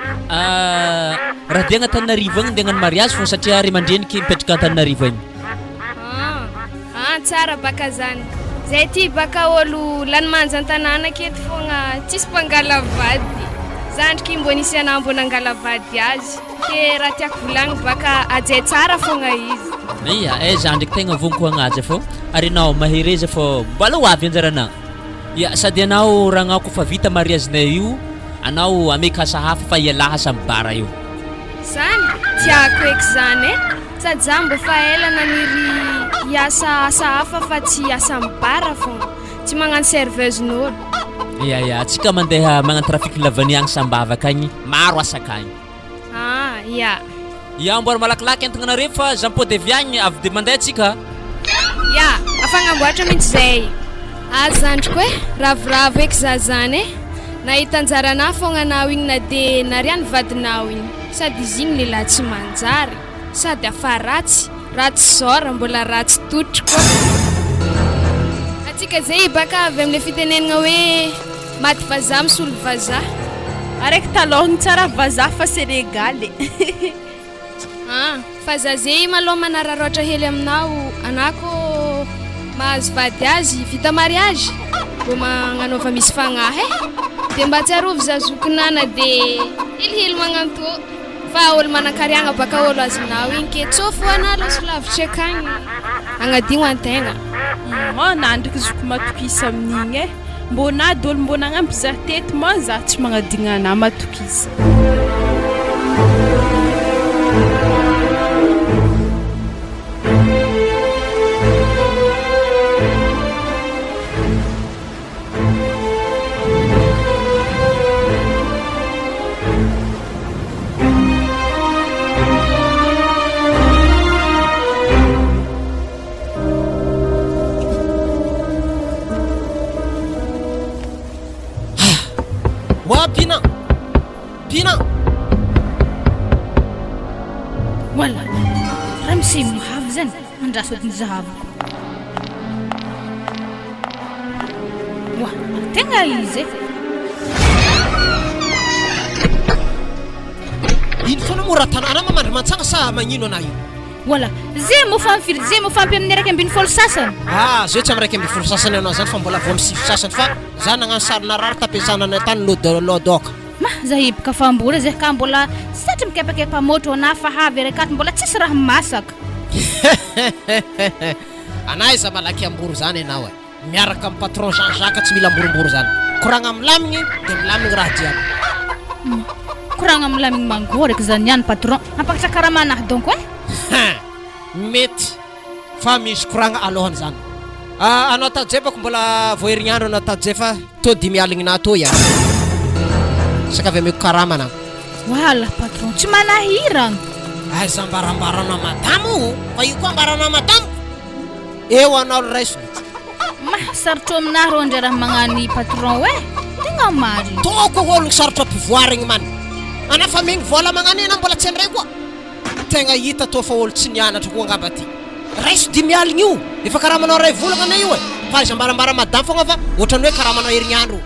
Raha dia agny Antananarivo agny ndeha hagnano mariazy fô satria ray aman-dreniky mipetraka Antananarivo agny. Ah, ah tsara baka zany. Zay ty baka olo lany manja an-tanàna aketo fogna tsisy mpangala vady. Zandriky mbô nisy anah mbô nangala vady azy. Ke raha tiako volagny baka hajay tsara fogna izy. Ia, eh za ndraiky tegna vognoko hagnaja fô ary enao mahereza fô mbola ho avy anjaranà. Ia, sady anao ragnao kofa vita mariazinay io, anao ameko asa hafa fa ialahy asa am bar io. Zany? Tiako eky zany e! Sady za mbo fa ela naniry hiasa asa hafa fa tsy hiasa am bar fogna, tsy magnano serveuse n'olo. Ia, ia, atsika mandeha magnano trafic la vanille agny Sambava akagny, maro asa akagny. Ah, ya. Ya, amboary malakilaky entagna nareo fa za mipody avy agny, avy de mandeha tsika. Ya, afagnamboatra mintsy zay. Ah zandriko eh, ravoravo eky za zany eh. Nahita anjaranah fogna anao igny na de nariany vadinao igny. Sady izy igny lehilahy tsy manjary, sady afa ratsy, ratsy zora, mbola ratsy totro koa. Atsika zay baka avy amle fitenenagna hoe. Maty vazaha misolo vazaha. Araiky talôha gny tsara vazaha fa Sénégal e. Ah, fa za zehy malôha manararaotra hely aminao, anah kô mahazo vady azy vita mariage mbô magnanaova misy fagnahy eh, de mba tsarovy za zokinah na de helihely magnantô fa ôlo manankariagna baka ôlo azonao igny ke tsô fô anah lôso lavitry akagny agnadigno antegna. Humm nandriky zoky matokisa amin'igny eh. Mbô nady olo mbô nagnampy zah teto ma zah tsy magnadigna anah matokisa. Wa Pina! Pina! Wala, ramose mohavy zany, andraso edy ny zahavako. Wa, tegna izy e. Ino foana moa raha tanàna mamandry mantsagna sa magnino anah io? Voilà. Ze mofo amin'ny firy? Ze mofo ampy amin'ny 11 sasany? Ah, zay tsy amin'ny 11 sasany anao zany fa mbola vao amin'ny sivy sasany fa za nagnano sary narary tampiasana anay tany lod lodoka. Ma, za hiboka fa mbola zay ka mbola satry mikepakepa môtro anah fa havy araiky ato mbola tsisy raha masaka. Anah aiza malaky ambory zany enao e. Miaraka am patron Jean Jacques tsy mila amborimbori zany. Koragna milamigny de milamigny raha jiaby. Koragna milamigny mangoraka zany ihany patron. Hampakatra karama anah donc eh. Hein! Mety fa misy koragna alohany zany. Ah, anao tato zay bako mbola vao herignandro anao tato zay fa tô dimy aligny tô ihany. Saka avy ameko karama anah. Wala patron, tsy manahiragna. Aiza ambarambaranao madama o, fa io koa ambaranao madama. Eo anao ry raisina. Mah, sarotro aminah rô ndray raha magnano patron eh! Tegna marigny. Toko olo sarotra ampivoarigny man. Anao fa megny vola magnano enao mbola tsy andray koa. Tegna hita toa fa olo tsy nianatra koa angamba ty. Raiso dimy aligny io, efa karamanao ray volagna anie io e. Fa aiza ambarambara madame fogna fa ohatran'ny hoe karamanao herignandro.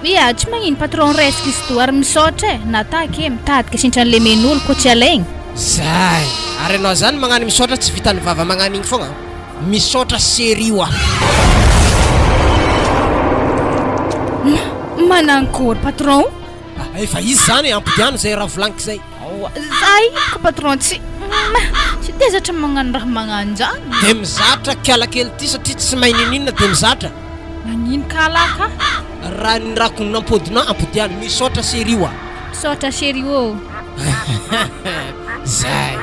Ia, tsy magnino patron resaka izy toa ary misaotra e, na taky e, mitadika sintran'ny lemen'olo koa tsy alaigny. Zay! Ary enao zany magnano misaotra tsy vitan'ny vava magnano igny fogna, misaotra serio ah. Ma, manankory patron o? Ah, efa izy zany e, ampodiano zay raha volagniko zay. Zay ka patron tsy, ma, tsy de zatra magnano raha magnanjany. De mizatra kiala kely ty satria tsy mahay ninoninona de mizatra. Magnino kala ka? Raha ny rako nampodina ampodiano. Misaotra chérie oa. Misaotra chérie ô. Zay.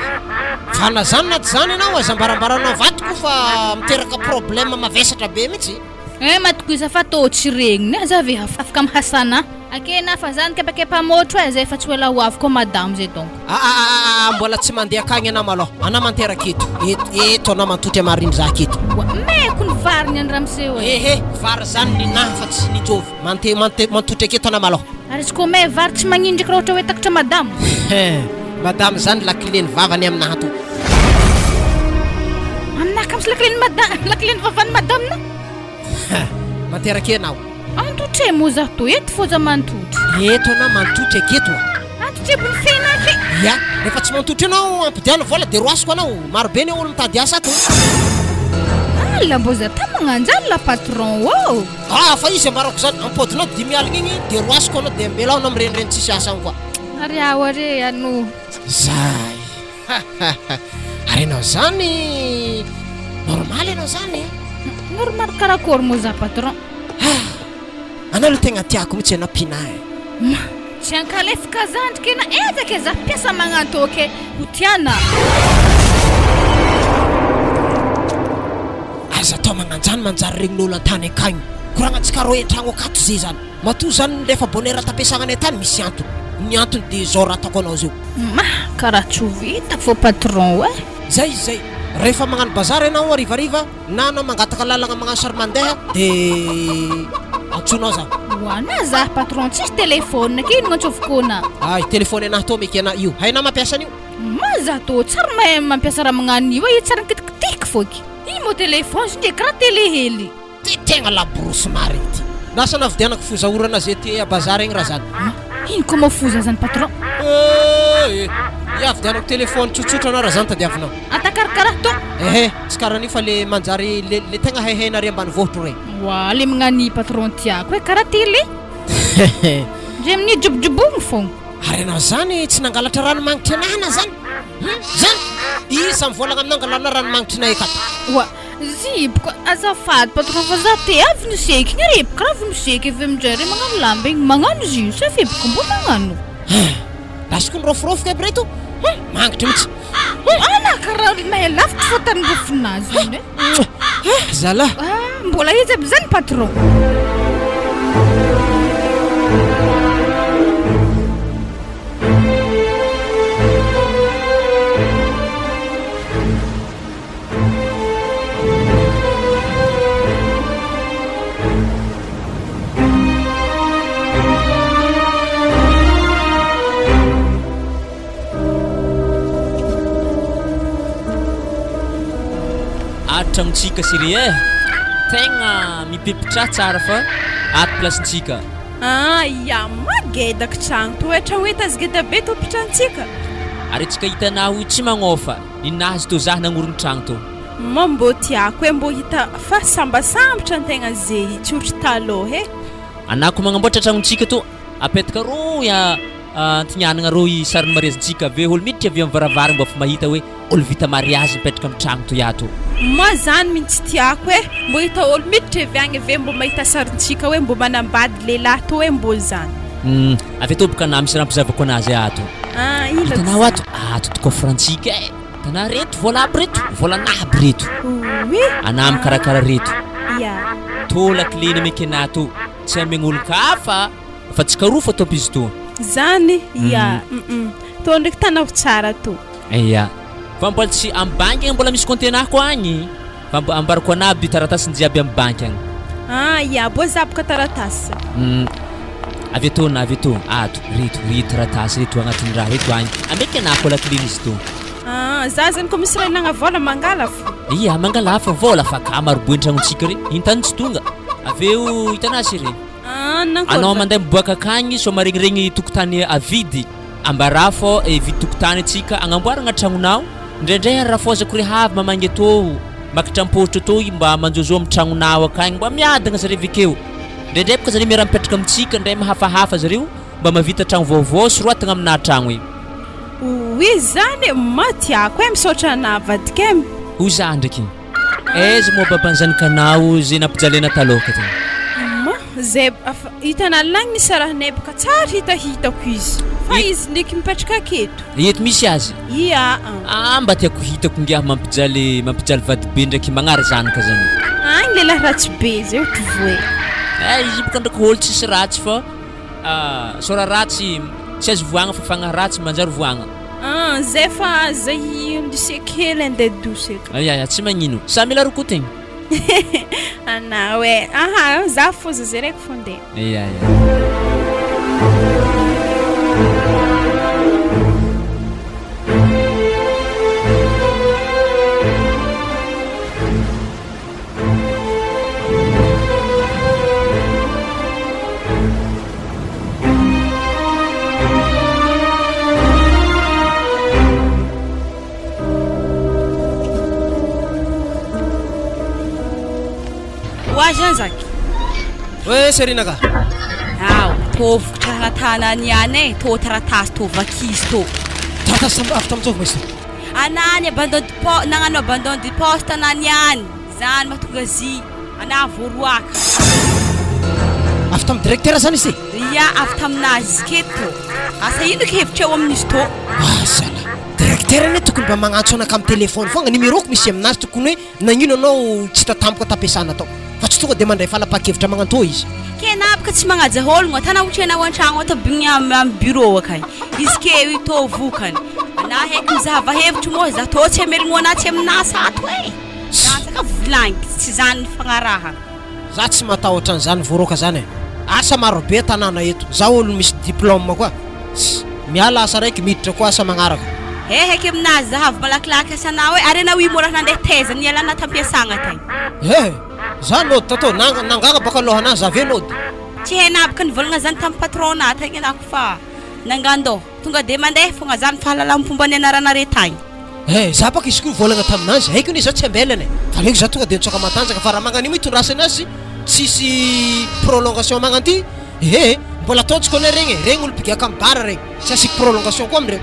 Fa na zany na tsy zany ianao aza ambarambaranao vadiko fa miteraka problème mavesatra be mihitsy. Eh matokoisa fa tô tsy regniny eh, za ve afaka mihasana. Ake na fa zany kepakepa môtro e, zay fa tsy ho ela ho avy koa madamo zay donc. Aa mbola tsy mandeha akagny anah malôha, anah manteraka eto, eto, eto anah mantotry amariny zah aketo. Oa, meko ny vary ny an'i ramose oe. Ehe, vary zany ninahy fa tsy ninjovy, mante, mante, mantotry aketo anah malôha. Ary izy koa may vary tsy magnino ndraiky raha ohatra hoe takatra madamo? He, madamo zany lakile ny vavany aminahy ato. Aminahy ka misy lakile ny mada, lakile ny vavan'i madamo na? Ha, manteraka enao. Antotry e moa za to eto fô za mantotry. Eto anao mantotry aketo a. Antotry aby ny fena aky. Ya, rehefa tsy mantotry enao ampidiano vola de roasiko anao, maro be ny olo mitady asa ato. Ala mbô za ta magnanjany la patron ô. Ah, fa izy ambarako zany, ampodinao dimy aligna igny de roasiko anao de ambelao anao mirenireny tsisy asa agny koa. Ary aho are ano. Zay. Ary ianao zany normal ianao zany e? Normal karakory moa za patron? Anao aloha tegna tiako mihitsy ianao Pina e. Ma, tsy ankalefaka zandry kena ezaka e za mpiasa magnanto ke ho tiana. Aza atao magnanjany manjary regnin'olo antany akagny. Koragnantsika roe antragno akato ze zany. Matoa zany nilefa bonheur tampiasagna any antany misy antony. Ny antony de zao raha ataoko anao zao. Ma, karaha tsy ho vitako fô patron eh. Zay izy zay. Rehefa magnano bazary ianao harivariva na anao mangataka lalagna magnano sary mandeha de antsoinao za. Ho anah za patron tsisy telephone ke ino gn'antsoviko anah. Ay, telephone anah tô meky anah io. Hainao mampiasa an'io? Ma za tô tsary mahay mampiasa raha magnano io eh, io tsary mikitikitiky fôky. Io mô telephone izy ndreky karaha tele hely. Ty tegna laborosy marigny ty. Lasa navidianako foza orana ze ty a bazary egny raha zany. Ma, ino koa moa foza zany patron? Eh, ia vidianako téléphone tsotsotra anao raha zany tadiavinao. Ata karakaraha to. Ehe, tsy karaha an'io fa le manjary le le tegna haihainare ambanivohitro regny. Oa, le magnano patron tiako e, karaha télé. Ndre amin'ny jobojobogno fogna. Ary anao zany tsy nangalatra rano magnitry anahana zany? Hum, zany? Iza mivolagna aminao angalanao rano magnitrinay akato? Oa, Ziboka, azafady patron fa za te avy niseky igny ary eboka raha vao miseky avy aminjay re magnano lamba igny magnano izy io sa feboka mbô magnano. Lasa koa nirôfirôfoka aby reto hum mangitra mihitsy hum. Ana karaha mahay lavitra fô tany rofinazy iny e. Ah zalah. Ah mbola izy aby zany patron. Atragnontsika chérie eh! Tegna mipipitrà tsara fa ato place-ntsika. Ah ya, magedaka tragno toetra hoe tazy geda be tompon-tranontsika. Ary antsika hitanao tsy magnôfa. Ninazy tô zah nagnorigny tragno tô. Mô mbô tiako e mbô hita fa sambasambatra antegna zehy tsy ohatry talôha e. Anah ko magnamboatra tragnontsika tô apetaka rô i antignanagna rô i sarin'ny mariazintsika avy eo olo miditra avy amy varavaragna mbô efa mahita hoe olo vita mariazy mipetraka amy tragno toy ato. Mô zany mintsy tiako e mbô hita olo miditra avy agny avy eo mbô mahita sarintsika hoe mbô manambady lehilahy tô hoe mbô zany. Humm avy atô boka anah misy raha ampizavako anazy ato. Ah ino Hitanao ato, ato ty coffre-ntsika e. Hitanao reto vola aby reto, volanah aby reto. Oui. Anah mikarakara reto. Ya. Tô lakile nameky anah tô, tsy amegn'olon-kafa fa tsy karoa fa ataoko izy tô. Zany? Ya. Hum. Tô ndraiky tanako tsara tô. Ya. Fa mbola tsy amy banky agny mbola misy compte anah koa agny. Fa mba ambarako anah aby taratasiny jiaby amy banky agny. Ah ya, bô za boka taratasy. Hum, avy etoa na avy etoa, ato, reto, reto taratasy reto agnatin'ny raha reto agny. Ameky anah koa lakile izy to. Ah, za zany koa misy raha ilagna vôla mangala fo. Ia, mangala fa vôla fa ka maroboe ny tragnontsika re, intany tsy tonga. Avy eo hitanà chérie. Ah, nankôry Anao va? mandeha miboaka akagny sao maregniregny tokotany avidy. Ambarà fô hividy tokotany antsika agnamboaragna tragnonao. Indraindray ary rafohazako re havy mamangy atô makatra am-pôsitra atô i mba manjôzô amy tragnonao akagny mba miadagna zare avekeo. Indraindray boka zare miara-mipetraka amintsika ndray mihafahafa zareo mba mavita tragno vaovao soroatagna aminà tragno i. Oui zany e, ma tiako e, misaotra anà vadiko e. Hoy za ndraiky. Aiza moa baban'ny zanakanao ze nampijaliana taloha tany? Ma, zay afa hitan'alina agny nisarahanay boka tsary hitahitako izy fa izy ndreky mipetraka aketo. Eto misy azy? Ia an. Ah mba tiako hitako ngiahy mampijaly mampijaly vady be ndraiky magnary zanaka zany. Agny lehilahy ratsy be zay ohatry voe. Eh izy boka ndraiky olo tsisy ratsy fa. Sora ratsy tsy azo voagna fa fagnahy ratsy manjary voagna. Ah, zay fa zay lycée kely andeha douce eto. Aya aya tsy magnino. Sa mila rokotigny? Anao e. Aha, za foza zay raiky fo ndeha. Aya aya. Ho azy zany zaky. Hoe Serina ka. Ao, tô vokatra rahatana niany e, tô taratasy tô vakizy tô. Taratasy avy tamin'ny ma izy tô. Ana ny abandon de po- nagnano abandon de poste ana niany. Zany mahatonga zy ana voaroaka. Avy tamin'ny directeur zany izy? Ia, avy taminazy keto. Asa ino ke hevitra eo amin'izy tô? Ah zala, directeur anie tokony mba magnantso anaka amin'ny téléphone foagna, numéro-ko misy aminazy tokony hoe nagnino anao tsy hita tampoka tampiasana tao, fa tsy tonga de mandray fanapahan-kevitra magnantô izy. Ke na baka tsy magnaja ologno, atana ohatra anao an-tragno ato bigny am am bureau akagny, izy ke io tô vokany, na heky mizahava hevitry moa za tô tsy hamelogno anah tsy amin'asa ato e! Latsaka volagniko, tsy zany nifagnarahana. Za tsy matahotra an'izany voaroaka zany e! Asa maro be tanàna eto, za olo misy diplôme koa, tss miala asa raiky miditra koa asa magnaraka. He heky aminazy zahavo malakilaky asanao e, ary anao io mora nandeha taiza nialana tampiasagna tagny. He! Za nody tatô, nanga nangana baka alohanà za ve nody. Tsy hainà baka nivolagna zany tamy patron-nà tagny anà kofa nangandô. Tonga de mandeha fogna zany fahalalam-pomba nianaranare tagny. Eh, za baka izy koa nivolagna taminazy, haiko anie za tsy ambelany e, fa aleoko za tonga de nitsoaka matanjaka fa raha magnan'io moa itondrasany azy tsisy prolongation magnanty, ehe, mbola ataontsika anie regny e, regny olo mpigaka amy bar regny, tsy asiako prolongation koa amindreo.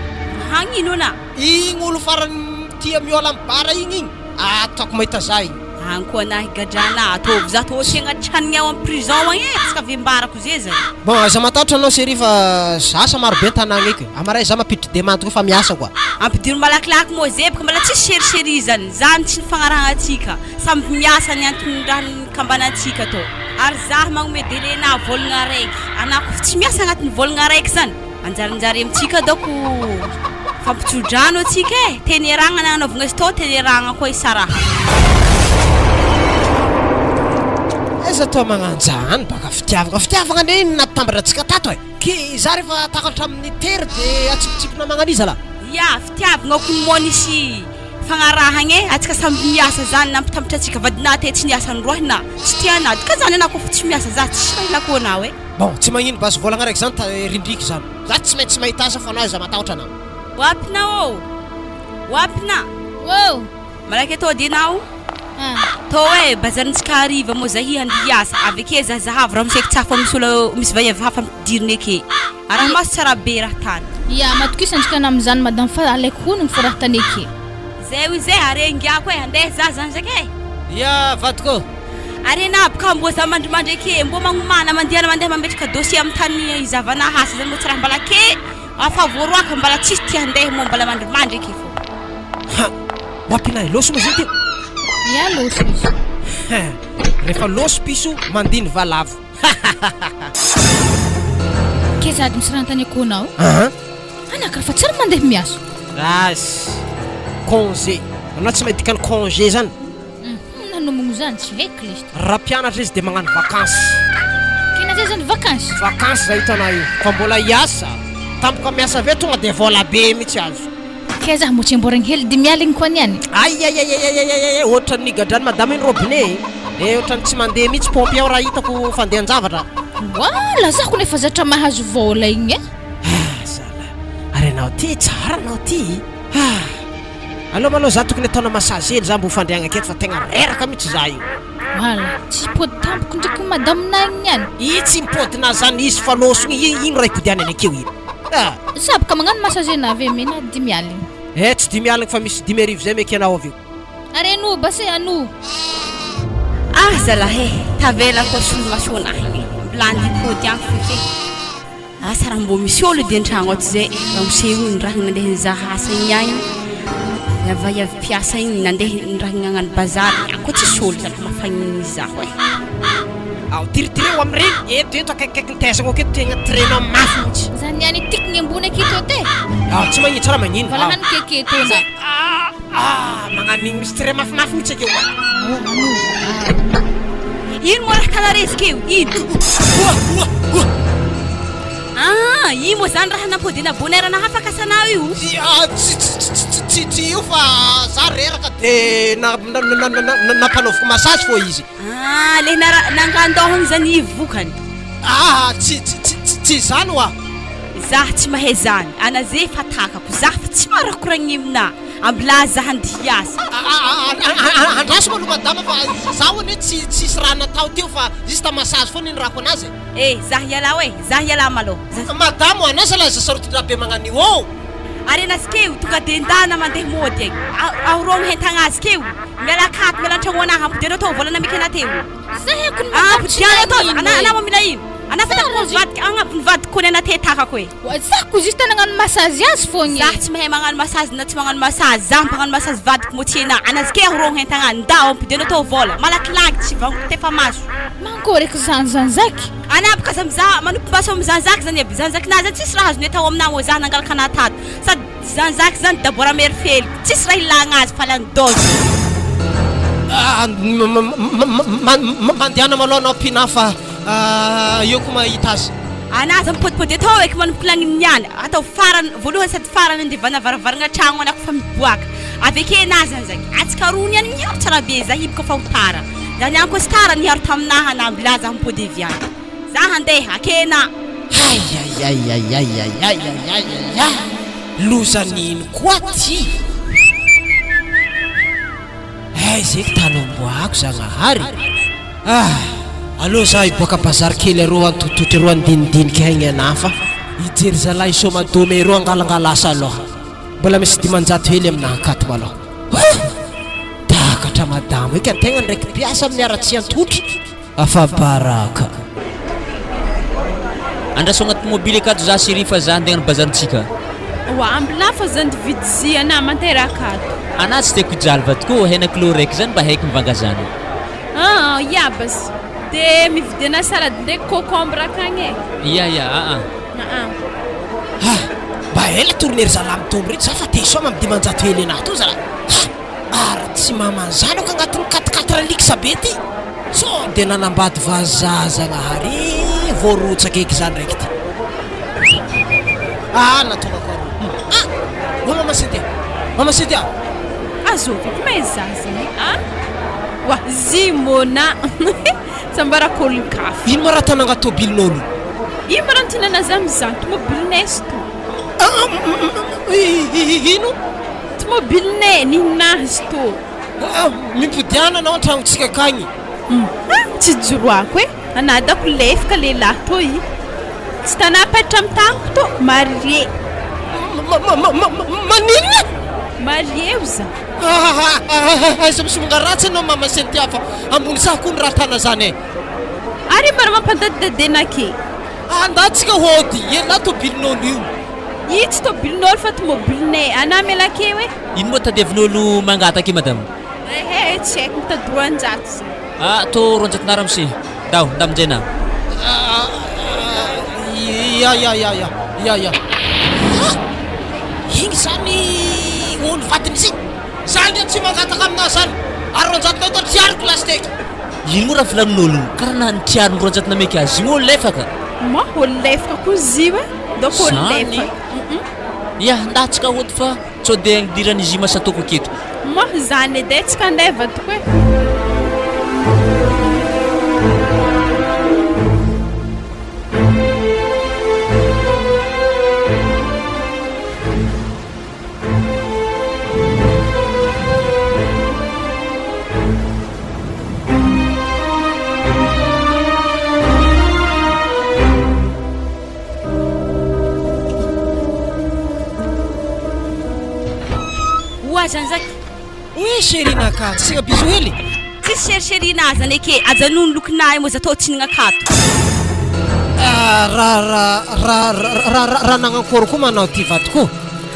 Hagnino ana? Igny olo farany tia miôla amy bar igny igny, ataoko mahita za igny. Agny koa anahy gadrana, ataovy za tô tsy agnatrany ao am prison agny e, tsy ka avembarako ze zany. Bon aza matahotra anao chérie fa za asa maro be an-tanàgna eky, amaray za mampiditry demande koa fa miasa koa. Ampidiro malakilaky moa ze baka mbola tsisy chérie chérie zany, zany tsy nifagnarahantsika, samby miasa ny antony raha nikambanantsika tô, ary za magnome délai nà vôlagna araiky, anà koa tsy miasa agnatin'ny vôlagna araiky zany, Anjarinjary amintsika daoko fampitsodrano antsika e! Teny iarahagna nagnanaovagna izy tao, teny iarahagna koa isarahagna. Aiza toa magnanjany baka fitiavagna, fitiavagna anie no nampitambatra antsika tato e! Ke za refa takatra amin'ny tery de atsipitsipina magnaniza lah? Ya, fitiavagna kony moa nisy fagnarahagna e, antsika samby miasa zany nampitambatra antsika, vadinah te tsy niasa noroahina, tsy tianah, dikan'izany anah kôfa tsy miasa za tsisy raha ilako anao e. Bon, tsy magnino basy volagna raiky zany ta rindriko zany. Za tsy maintsy mahita asa fa anao aza matahotra anao. Wapina ô! Wapina! Ô! Malaky atao dia nao? Ah. Tô e, bazarintsika hariva moa zahy handeha hiasa, avy ake za zahavo raha misy eky tsafa misy olo misy vaiavy hafa ampidirina eke. Araha maso tsara be raha tany. Ya, matokisa antsika anah amizany madame fa alaiko honogno fô raha tany eke. Zay hoy zay, are ingiako e, handeha za zany zaky e. Ya vadiko ô! Ary enah boka mbô za mandrimandry eke mbô magnomana mandehana mandeha mametraka dossier am tany izavana asa zany mbô tsy raha mbala ke afa voaroaka mbala tsisy tia handeha mô mbala mandrimandry eke fô. Ha! Mampinahy lôso moa zay ty? Ya lôso izy. Ha! Rehefa lôso piso mandiny valavo. Ke sady misy raha anontaniako anao. Aha. Anah karaha fa tsary mandeha miasa. As! Congé. Anao tsy mahay dikan'ny congé zany? Nanomogno zany tsy haiko lesy. Raha mpianatra izy dia magnano vakansy. Kena zay zany vakansy? Vakansy zay hitanao io fa mbola hiasa. Tampoka miasa avy eo tonga dia vola be mihitsy azo. Kay zah mbo tsy amboarigny hely dimy aligny koa niany. Aiaiaiaiaiaiai ohatran'ny nigadrany madama iny robinet e! Eh ohatran'ny tsy mandeha mihitsy pompe ao raha hitako fandehan-javatra. Wala zah kony efa zatra mahazo vôla igny e. Ah zala, ary anao ty tsara anao ty. Ah. Aleo malou za tokony ataona massage hely za mba ho fandriagna eto fa tegna reraka mitsy za io. Wala, tsy hipody tampoko ndreky madame na igny niany. I tsy mipody na zany izy fa lôso igny ino raha ipodianany akeo iny ah. Za boka magnano massage na avy ame na dimy aligny. Eh tsy dimy aligny fa misy 5000 zay meke anao avy eo. Ary ano base ano. Ah zalahy eh, tavela koa solomaso anahy igny, mbola andeha hipody agny foky eh. Asa raha mbô misy olo edy an-tragno ato zay, ramose io nirahina nandeha nizaha asa igny agny, la vaiavy mpiasa igny nandeha nirahina nagnano bazary, agny koa tsisy olo zalahy mafagniny zaho e. Ao tiritireo amin'ireny, eto eto akaikikaiky ny taizanao aketo tegna tirenao mafy mihitsy. Za niany tiako ny ambony aketo edy e. Ah, tsy magnino, tsy raha magnino. Mbola haniko aketo na. Ah, ah, magnano igny misy tire mafimafy mihitsy akeo. Ino moa raha kalareziky io? Ino? Oa, oa, oa. Ah, io moa zany raha nampodiana bonheur anahy fakasanao io? Ah, tsy tsy tsy tsy tsy tsy io fa za reraka de na na na na na nampanaoviko massage fô izy. Ah, le nara nangandohagny zany i vokany. Ah, tsy tsy tsy tsy tsy zany oa. Zah tsy mahay zany, ana ze fa takako, zah fa tsy maha koragniny aminah, ambilà zah andeha hiasa. Andraso aloha madama fa zaho anie tsy tsisy raha natao teo fa juste massage foana nirako anazy e. Eh, zah hiala oe, zah hiala malôha. Madama oa, anao zalahy zasarotin-draha be magnan'io ô. Ary anazy keo tonga de ndana mandeha mody agny, ahorogno hentagna azy keo. Miala akato, miala antragno anahy, ampodianao tao vola nameko anah teo. Zahako ny madamo tsy Ampodianao tao, nagnino ana e. ana moa mila ino? Ana fa takako nivadika, agna avy nivadiko kony ana te takako e. Wa zahako juste nagnano massage azy fogna Zah e. tsy mahay magnano massage na tsy magnano massage, zah mpagnano massage vadiko moa tsy ena, anazy ke ahorogno entagna, ndao ampodianao tao vola, malakilaky tsy vaniko tefa maso. Mankôry eky zany zany zaky. Ana boka aza mizaha, manopy maso amy zanzaky zany aby, zanzakinahy zany tsisy raha azony atao aminahy moa zah nangalaka anah tato, sady Zanzaky zany dabora mery fely tsisy raha ilagna azy fa lany dose. Mandehana malôha anao Pinah fa eo ko mahita azy. Ana aza mipodipody atao eky manomboka lagniny niany atao farany voalohany sady farany andevana varavaragna tragno anako fa miboaka avy ake ana zanzaky atsika roa niany miharo tsara be za hiboka fa ho tara za niany koa tsy tara niharo taminaha na ambilà za mipody avy any. Za handeha akena. Aiaiaiaiaiaiaiaiaiaia! Loza nino koa ty? Aiza eky tany omboako Zagnahary? Ah! Aleo za hiboaka bazary kely aroa antototry aroa andinidinika haigny anah fa hijery zalahy somadome aroa angalangalasa aloha. Mbola misy 500 hely aminah akato malôha. Huh! Takatra madamo eky antegna ndraiky mpiasa amin'ny haratsian-totry. Afa-baraka. Andraso agnaty tomobily akato za chérie fa za andeha hagnano bazarintsika. Oa ambilà fa zany vidy zy anà manteraka ato. Anà tsy tiako hijaly vadiko ô, hena kilô raiky zany mba haiko mivanga zany. Aa iabas de mividiana salade ndraiky cocombre akagny e. Ia ia aa. Aa. Ha! Mba ela tourner ry zalahy mitombo reto za fa te hisaoma am 500 hely anah to zalahy. Ha! Ary tsy maman-zanako agnatin'ny quatre quatre lixa be ty! Sao dia nanambady vazaha Zagnahary e! Voarotsaka eky za ndraiky ty. Ah nataonako aroa. Ah! Wa mama Cynthia! Mama Cynthia! Azovy eky ma zaza e ah! Wa zimona! Tsambarako olon-kafa. Ino ma raha tanagna tobilin'olo? Ino ma raha nitinana za amizany? Tomobilinay izy to. Ah! Ino? Tomobilinay nihinahy izy to. Ah! Mimpodiana anao an-tragnontsika akagny. Ah! Tsy joroako e! Anadako lefaka lehilahy tô i. Tsy tanapaitra amin'ny tagnako tô, marié. Maninona? Marié ho za. Aiza misy monga ratsy anao mama Cynthia fa ambony saha koa ny raha tana zany e. Ary mba mampandadidadena ake. Andatsika hody, elah tobilin'olo io. Io tsy tobilin'olo fa tomobilinay. Anah miala ake hoe. Ino moa tadiavin'olo mangataka io madame? Ehe, tsy haiko mitady 200 zay. Ah, tô 200 na ramose. Ndao, ndao aminjay na. Ya ya ya ya ya ya. Ah! Igny zany olo vadiny izy igny. Za nge tsy mangataka aminah zany. Ary 200 nao tô tsy ariko lasiteky. Ino moa raha volanin'olo igny? Karaha na nitriariny 200 nameky azy igny olo lefaka. Ma olo lefaka koa izy io e. Donc olo Zany. lefaka. Ya, ndatsika hody fa sao dia agnidiran'izy io masatoko aketo. Ma zany edy e, tsika andeha vadiko e. Oa Jean-Jacques. Oui chérie naka, tsy asiagna bisou hely? Tsisy chéri chéri na zany eke, ajanony lokinah io moa za tô tsy nagnakato. Ah, raha raha raha raha raha nagnankory koa manao ty vadiko.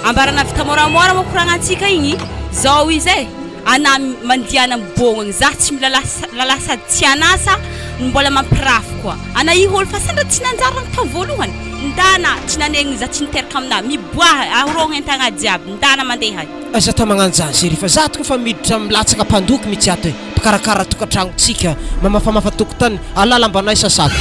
Ambarana vita moramora moa koragnantsika igny, zao izy e, anah mandiana mibôgna agny, zah tsy mila lasa lalahy sady tsy an'asa. No mbola mampirafy koa. Ana io olo fa sendra tsy nanjary rango tao voalohany. Ndana tsy nanegny za tsy niteraka aminah. Miboaha ahorogno entagna jiaby. Ndana mandeha. Aza atao magnano zany chérie fa za tokoa fa miditra milatsaka mpandoky mitsy ato e, mpikarakara tokantragnontsika, mamafamafa tokotany, alalambanay sasako.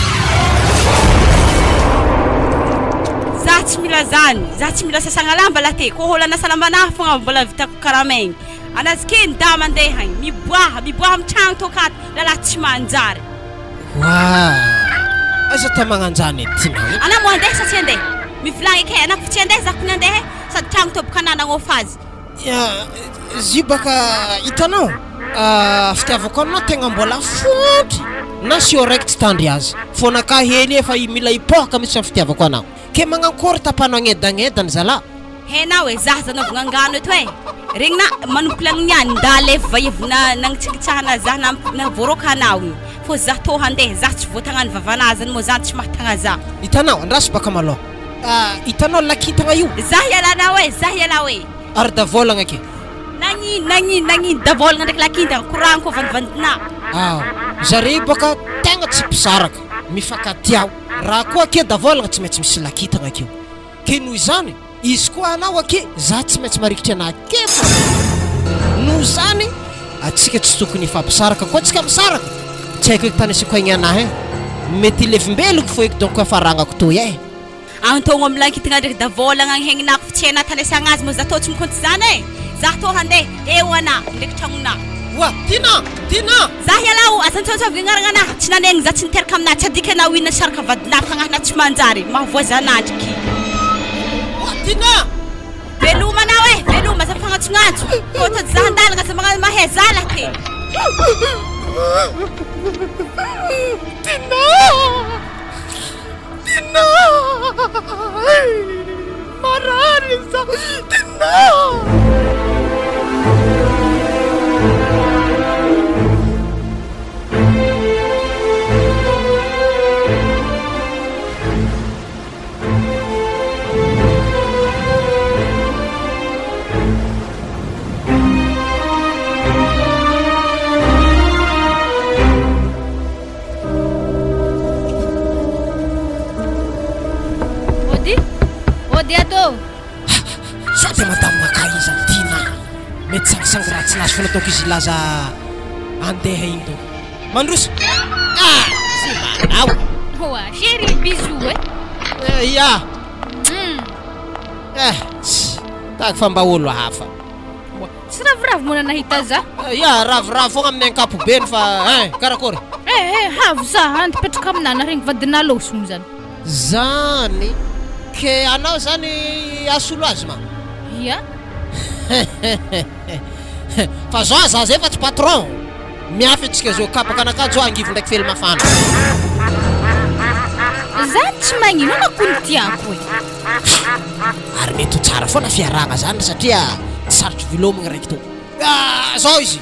Za tsy mila zany, za tsy mila sasagna lamba la te, kô olo hanasa lambanah fogna mbola vitako karamaigny. Anazy ke nda mandeha agny, miboaha, miboaha amy tragno tô ka lalahy tsy manjary. Waa! Aiza ta magnanjany edy tinao e? Anah moa andeha sa tsy andeha? Mivolagna eky e, anah koa tsy andeha za kony andeha e, sady tragno tô boka anah nagnôfa azy. Ya, izy io baka hitanao, fitiavako anao tegna mbola fotry na seho raiky tsy tandry azy, fônakà hely efa mila hipohaka mihitsy ny fitiavako anao. Ke magnankory tapano agnedagnedan zalah. Hainao e, za aza anaovagna angano eto e! Regny na manomboka lagny niany nda le vaiavy na nagnitsingitsahana za na navoaroaka anao igny fô za tô handeha za tsy voatagnan'ny vavanà zany mô zany tsy mahatagna za. Hitanao, andraso baka malôha. Hitanao lakintagna io? Za hialanao e, za hialao e! Ary davôlagna ke? Nagnino, nagnino, nagnino davôlagna ndraiky lakintagna, koragno koa vandivandinà. Ao, zare io baka tegna tsy mpisaraka, mifankatia. Raha koa akia davôlagna tsy maintsy misy lakintagna akeo. Ke noho izany, izy koa anao akia, za tsy maintsy marikitry anah akia fô. Noho izany, atsika tsy tokony hifampisaraka, koa tsika misaraka, tsy haiko eky tany asiako aigny anah eh. Mety hilevimbeloko fô eky donc hafaragnako toy eh. Antogno am lankitgna ndraiky davôlagna agny hegninaky fa tsy hainah tanesagna azy moa za tô tsy mikonty zany e! Za tô handeha, eo anah, ndraiky tragnonah. Oa! Tinah! Tinah! Za hiala o, aza antsôntsôvigny agnaragna anah, tsy nanegny za tsy niteraka aminah, tsy adika anah ho inona saraka vadinah fagnahinah tsy manjary, mahavoa zanandriky. Oa! Tinah! Veloma anao e, veloma, aza mifagnantsognantso, kô tady za andalagna aza magnano mahay zala ke. Tinah! Tinah! Marary za! Tinah! Ody, ody ato. Sao dia madame maka iza ny tiana? Mety sangisangy ratsy nazy foana ataoko izy hilaza andeha iny donc. Mandroso. Ah, tsy manao. Oa, chérie, bisous eh. Eh, ya. Eh, tsy. Tahaka fa mba olo hafa. Tsy ravoravo moa nahita za. Ya, ravoravo fogna amin'ny ankapobeny fa hein, karakory? Eh eh, havo za andy petraka aminah regny vadinah lôso moa zany. Zany! Ke anao zany asolo azy ma? Ya. Fa zao za zay fa tsy patron. Miafy antsika zao kabaka an'Akanjo angivy ndraiky fely mafana. Zany tsy magnino anao ko ny tiako e. Ary mety ho tsara foana fiarahagna zany satria tsy sarotry velomigny raiky tô. Ah, zao izy,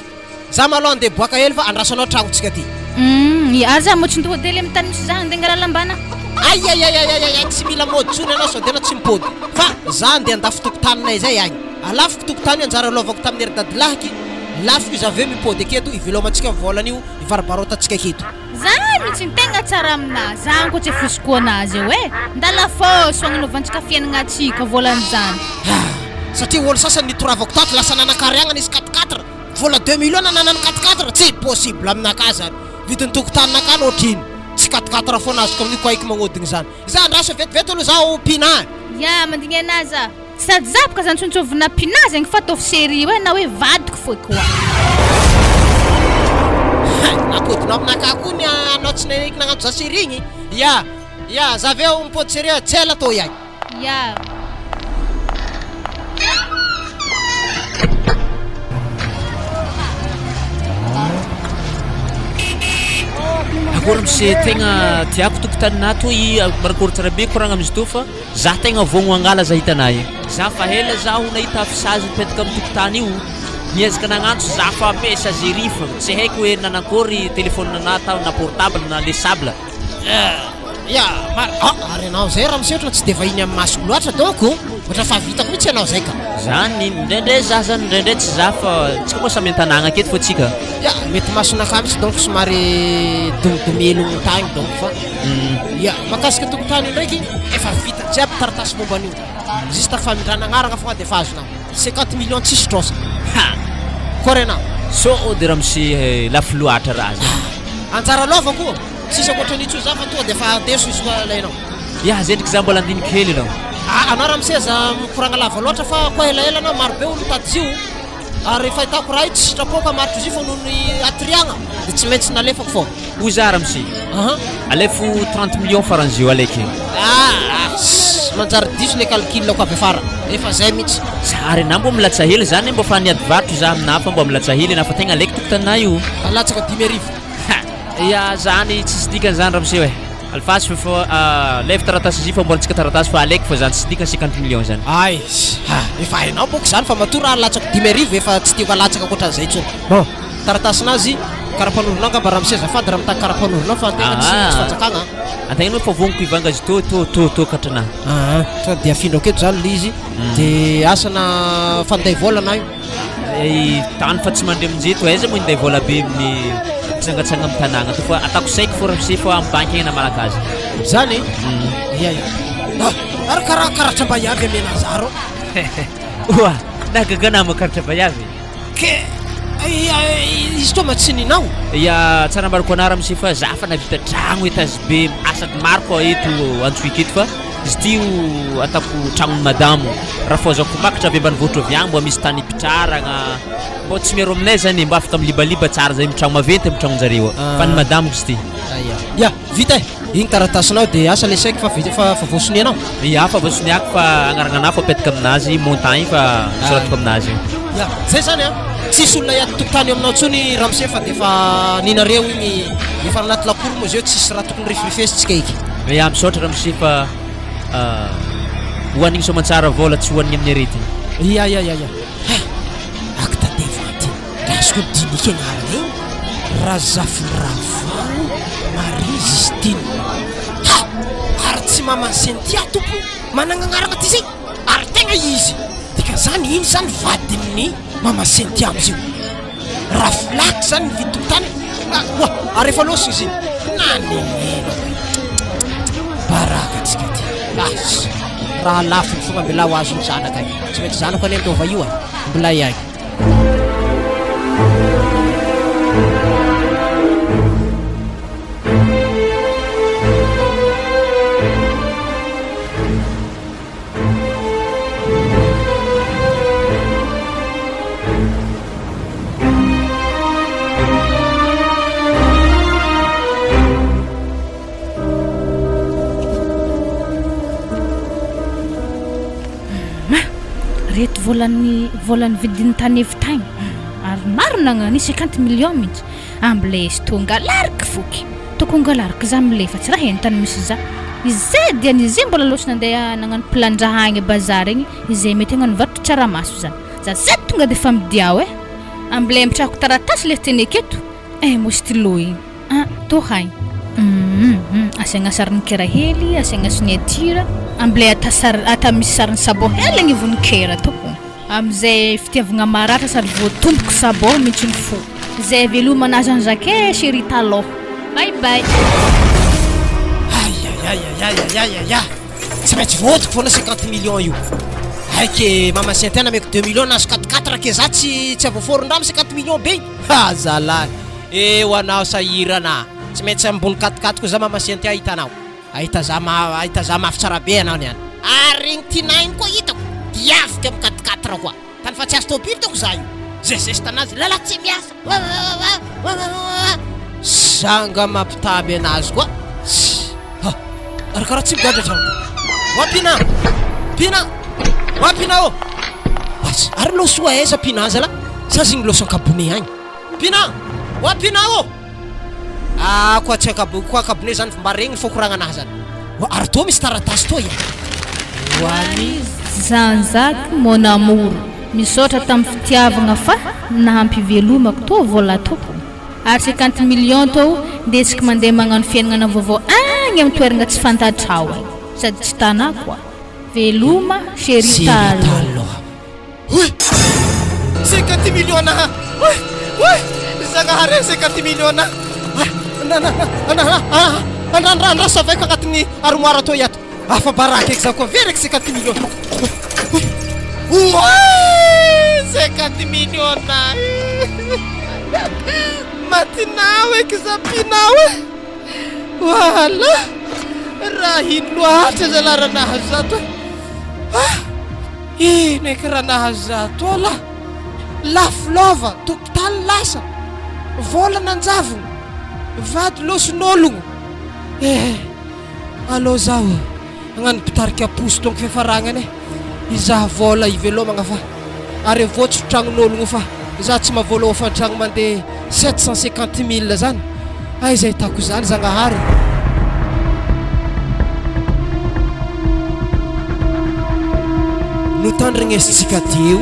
za malôha andeha boaka hely fa andraso anao tragnontsika aty. Humm, ya ary za moa tsy ndoha dely amin'ny tany misy za andeha angala lambana. Aiaiaiaiaiai tsy mila mody tsony anao sao de anao tsy mipody fa za andeha andafy tokotaninay zay agny. Alafiko tokotany anjara lôvako tamin'ny ery dadilahiky, lafiko izy avy eo mipody aketo ivelomantsika vôlana io ivaribarotantsika aketo. Zany mitsy ny tegna tsara aminah, za ankoatse fosiko anazy eo e, ndala fôso agnanaovantsika fiaignagna atsika volan'izany. Ah! Satria olo sasany nitoravako tato lasa nanankariagna izy quatre quatre, vola deux millions nananany quatre quatre, tsy possible aminakahy zany, vidin'ny tokotaninakahy no ohatr'ino, tsy quatre quatre foana azoko amin'io ko haiko magnodigny zany, za andraso vetivety aloha zaho Pina. Ya, mandigny anah za. Sady za boka zany tsontsovina pinah zegny fa ataovy sérieux e na hoe vadiko fô koa. Hay, nampodinao aminakahy koa ny anao tsy nanaiky nagnantso za chérie igny. Ya, ya, za avy eo mipody sérieux tsy ela tô iay. Ya. Akory mise tegna tiako tokotaninah toy marakôry tsara be koragna amin'izy tô fa Za tegna vogno angala za hitanà io. Za fa ela zaho nahita affichage nipetaka am tokotany io, niezaka nagnantso za fa messagerie fogna, tsy haiko hoe nanakôry telephone anah tao na portable na le sable. Ya, mar ah, ary ianao izay ramose ohatran'ny tsy dia vahiny amin'ny masoko loatra donc oh. Ohatra fahavitako mihitsy ianao izay ka. Zany, indraindray za zany, indraindray tsy za fa tsika moa samy an-tanàgna aketo fô tsika. Ya, mety masonakahy mihitsy donc somary domidomielogno tagny donc fa. Ya, mahakasika tokontany io ndraiky, efa vita jiaby taratasy momba an'io. Juste famindrana agnarana fogna de efa azonao. 50 millions tsisy trosa. Ha! Kôry anao? Sô de ramose lafo loatra raha zany. Anjara lova koa! Tsisy ankoatran'io tsony za fa tonga de efa andeso izy koa alainao. Ya, zay ndriky za mbola andiniky hely aloha. Ah, anao ramose aza mikoragna lava loatra fa koa elaela anao maro be olo mitady izy io. Ary fahitako raha io tsy sitrapoko hamaritra izy io fa noho ny hatriagna de tsy maintsy nalefako fô. Hoy za ramose, Aha. alefo 30 millions faran'izay eo alaiky. Ah, ah, manjary diso le calcul-ko avy afara. Efa zay mihitsy. Za ary anah mbô milatsa hely zany mbô fa niady varotra za aminah fa mbô milatsa hely anah fa tegna alaiky tokotaninah io. Alatsaka 5000. Ha! Ya zany tsisy dikany zany ramose e! Alefaso fa alefa taratasy izy io fa amboarintsika taratasy fa aleiko fa zany tsisy dikany 50 millions zany. Ay! Ha! Efa hainao bôka zany fa matoa raha alatsako 5000 efa tsy tiako alatsaka ankoatran'izay intsony. Bon, taratasin'azy, karapanondronao angamba ramose azafady raha mitaky karapanondronao fa antegna tsy tsy fanjakagna an. Antegna aloha fa vognoko hivanga azy tô tô tô tô katrana. Aa, tonga de afindrako eto zany le izy de asa na fanday vôla na io. Ay, tany fa tsy mandry aminjay to aiza moa hinday vola be amin'ny mitsangatsanga amin'ny tanàgna to fa ataoko saiky fô ramose fa amin'ny banky agny namalaka azy. Zany e? Ia ia. Ah, ary karaha karatra vaiavy amena za rô. Oa, nahagaga anah moa karatra vaiavy. Ke izy toa ma tsy ninao? Ia, tsara ambarako anah ramose fa za fa nahavita tragno étage be sady maro koa eto Antsohihy eto fa izy ty o ataoko tragnon'i madamo, raha fahazoako makatra avy ambanivohitra avy agny mba misy tany ipitraragna, mbô tsy miaro aminay zany e, mba afaka milibaliba tsara zay amin'ny tragno maventy amin'ny tragnonjareo fa ny madamoko izy ty. Ia, ia, vita e! Igny taratasinao de asa le chèque fa vita fa fa voasonianao? Ia, fa voasoniako fa agnaragnanahy fa apetaka aminazy montant igny fa soratako aminazy igny. Ia, zay zany an! Tsisy olona hiady tokontany eo aminao intsony ramose fa de efa ninareo igny efa anaty lakoro moa zeo tsisy raha tokony rifirifesintsika eky. Ia, misaotra ramose fa hohanigny soamantsara vôla tsy hohanigny amin'ny aretigny. Ia ia ia ia! Ha! Acte de vente Azoko dinika agnarana iny Razafindravaho Marie Justine. Ha! Ary tsy maman'i Cynthia tompo managna agnarana ty zay? Ary tegna izy. Dikan'izany iny zany vadin'ny mama Cynthia amizio. Rafolaky zany nividy tokontany e. Ah, oa, ary efa lôsy izy iny. Nanenenako e. Baraka antsika ty. Asa, raha lafiny fogna mbela ho azon'ny zanaka io. Tsy maintsy zanako anie ndova io e. Mbola ihany. Ma, reto volan'ny vola nividin'ny tany evo tagny ary marina agnano 50 millions mihitsy amble izy to angalariky foky toko angalariky za milefa tsy raha heno tany misy za izay diany izay mbola loso nandeha nagnano plan-draha agny bazary igny izay mety hagnano varotra tsaramaso zany za zay tonga de fa midiao e amble ampitrahako taratasy le teny aketo eh mo stylo igny Ah, tô hay. Hum, asiagna sarin'ny kera hely, asiagna signature, ambilay ata sary ata misy sarin'ny sabot hely agnivon'ny kera tô. Amizay fitiavagna maratra sady voatomboko sabot mintsy ny fo. Zay veloma anah Jean Jacques chérie talôha. Bye bye. Ayayayayayayaya! Tsy maintsy voadiko foana 50 millions io. Hay ke mama Cynthia nameko 2 millions nahazo 4 4 ke za tsy tsy avoaforon-draha am 50 millions be igny. Ha zalahy. Eo anao sahirana. Tsy maintsy ambony katikaty koa za mama Cynthia hitanao. Ahita za ma ahita za mafy tsara be anao niany. Ary igny tinah igny koa hitako diaviko am katikaty koa. Tany fa tsy azo tôbily dônko za io. Zay zeste anazy lala tsy miasa. Zanga mampitaby anazy koa. Ha! Ary karaha tsy migadra hatrany. Wa Pina! Pina! Wa Pina ô! Asa, ary loso aiza Pina zala? Sa zigny loso ankabone agny? Pina! Oa Pina ô! Ah, koa tsy ankabo, koa ankabone zany mba regny fokoragnanahy zany. Oa, ary toa misy taratasy toa ia. Ho an'i Jean Jacques mon amour, misaotra tamin'ny fitiavagna fa nahampivelomako tô vola tô. Ary 50 millions tô ndesiko mandeha magnano fiaignana vaovao agny. Agny amin'ny toeragna tsy fantatrao agny sady tsy tanà koa. Veloma chérie taloha. Oy! Cinquante millions ha! Oy! Oy! Zagnahary e, cinquante millions ha! Na na na na na andraso savaiko agnatin'ny armoire toy ato. Afa-baraka eky za koa very eky cinquante millions. Oay! Cinquante millions ha! Matinao eky zapinao e! Voilà! Raha ino loatra zalahy raha nahazo zato e! Ah! Ino eky raha nahazo zato ao lah! Lafo lova, tokontany lasa, vola nanjavogno, vady lôsin'ôlogno. Eh! Alô zaho hagnano mpitarika posy donc fiafaragnany e! Izaho vôla ivelomagna fa ary avôtso tragnon'ôlogno fa za tsy mavôla hôfan-tragno mandeha 750 mille zany! Aiza ahitako izany Zagnahary? Notandrignesintsika teo.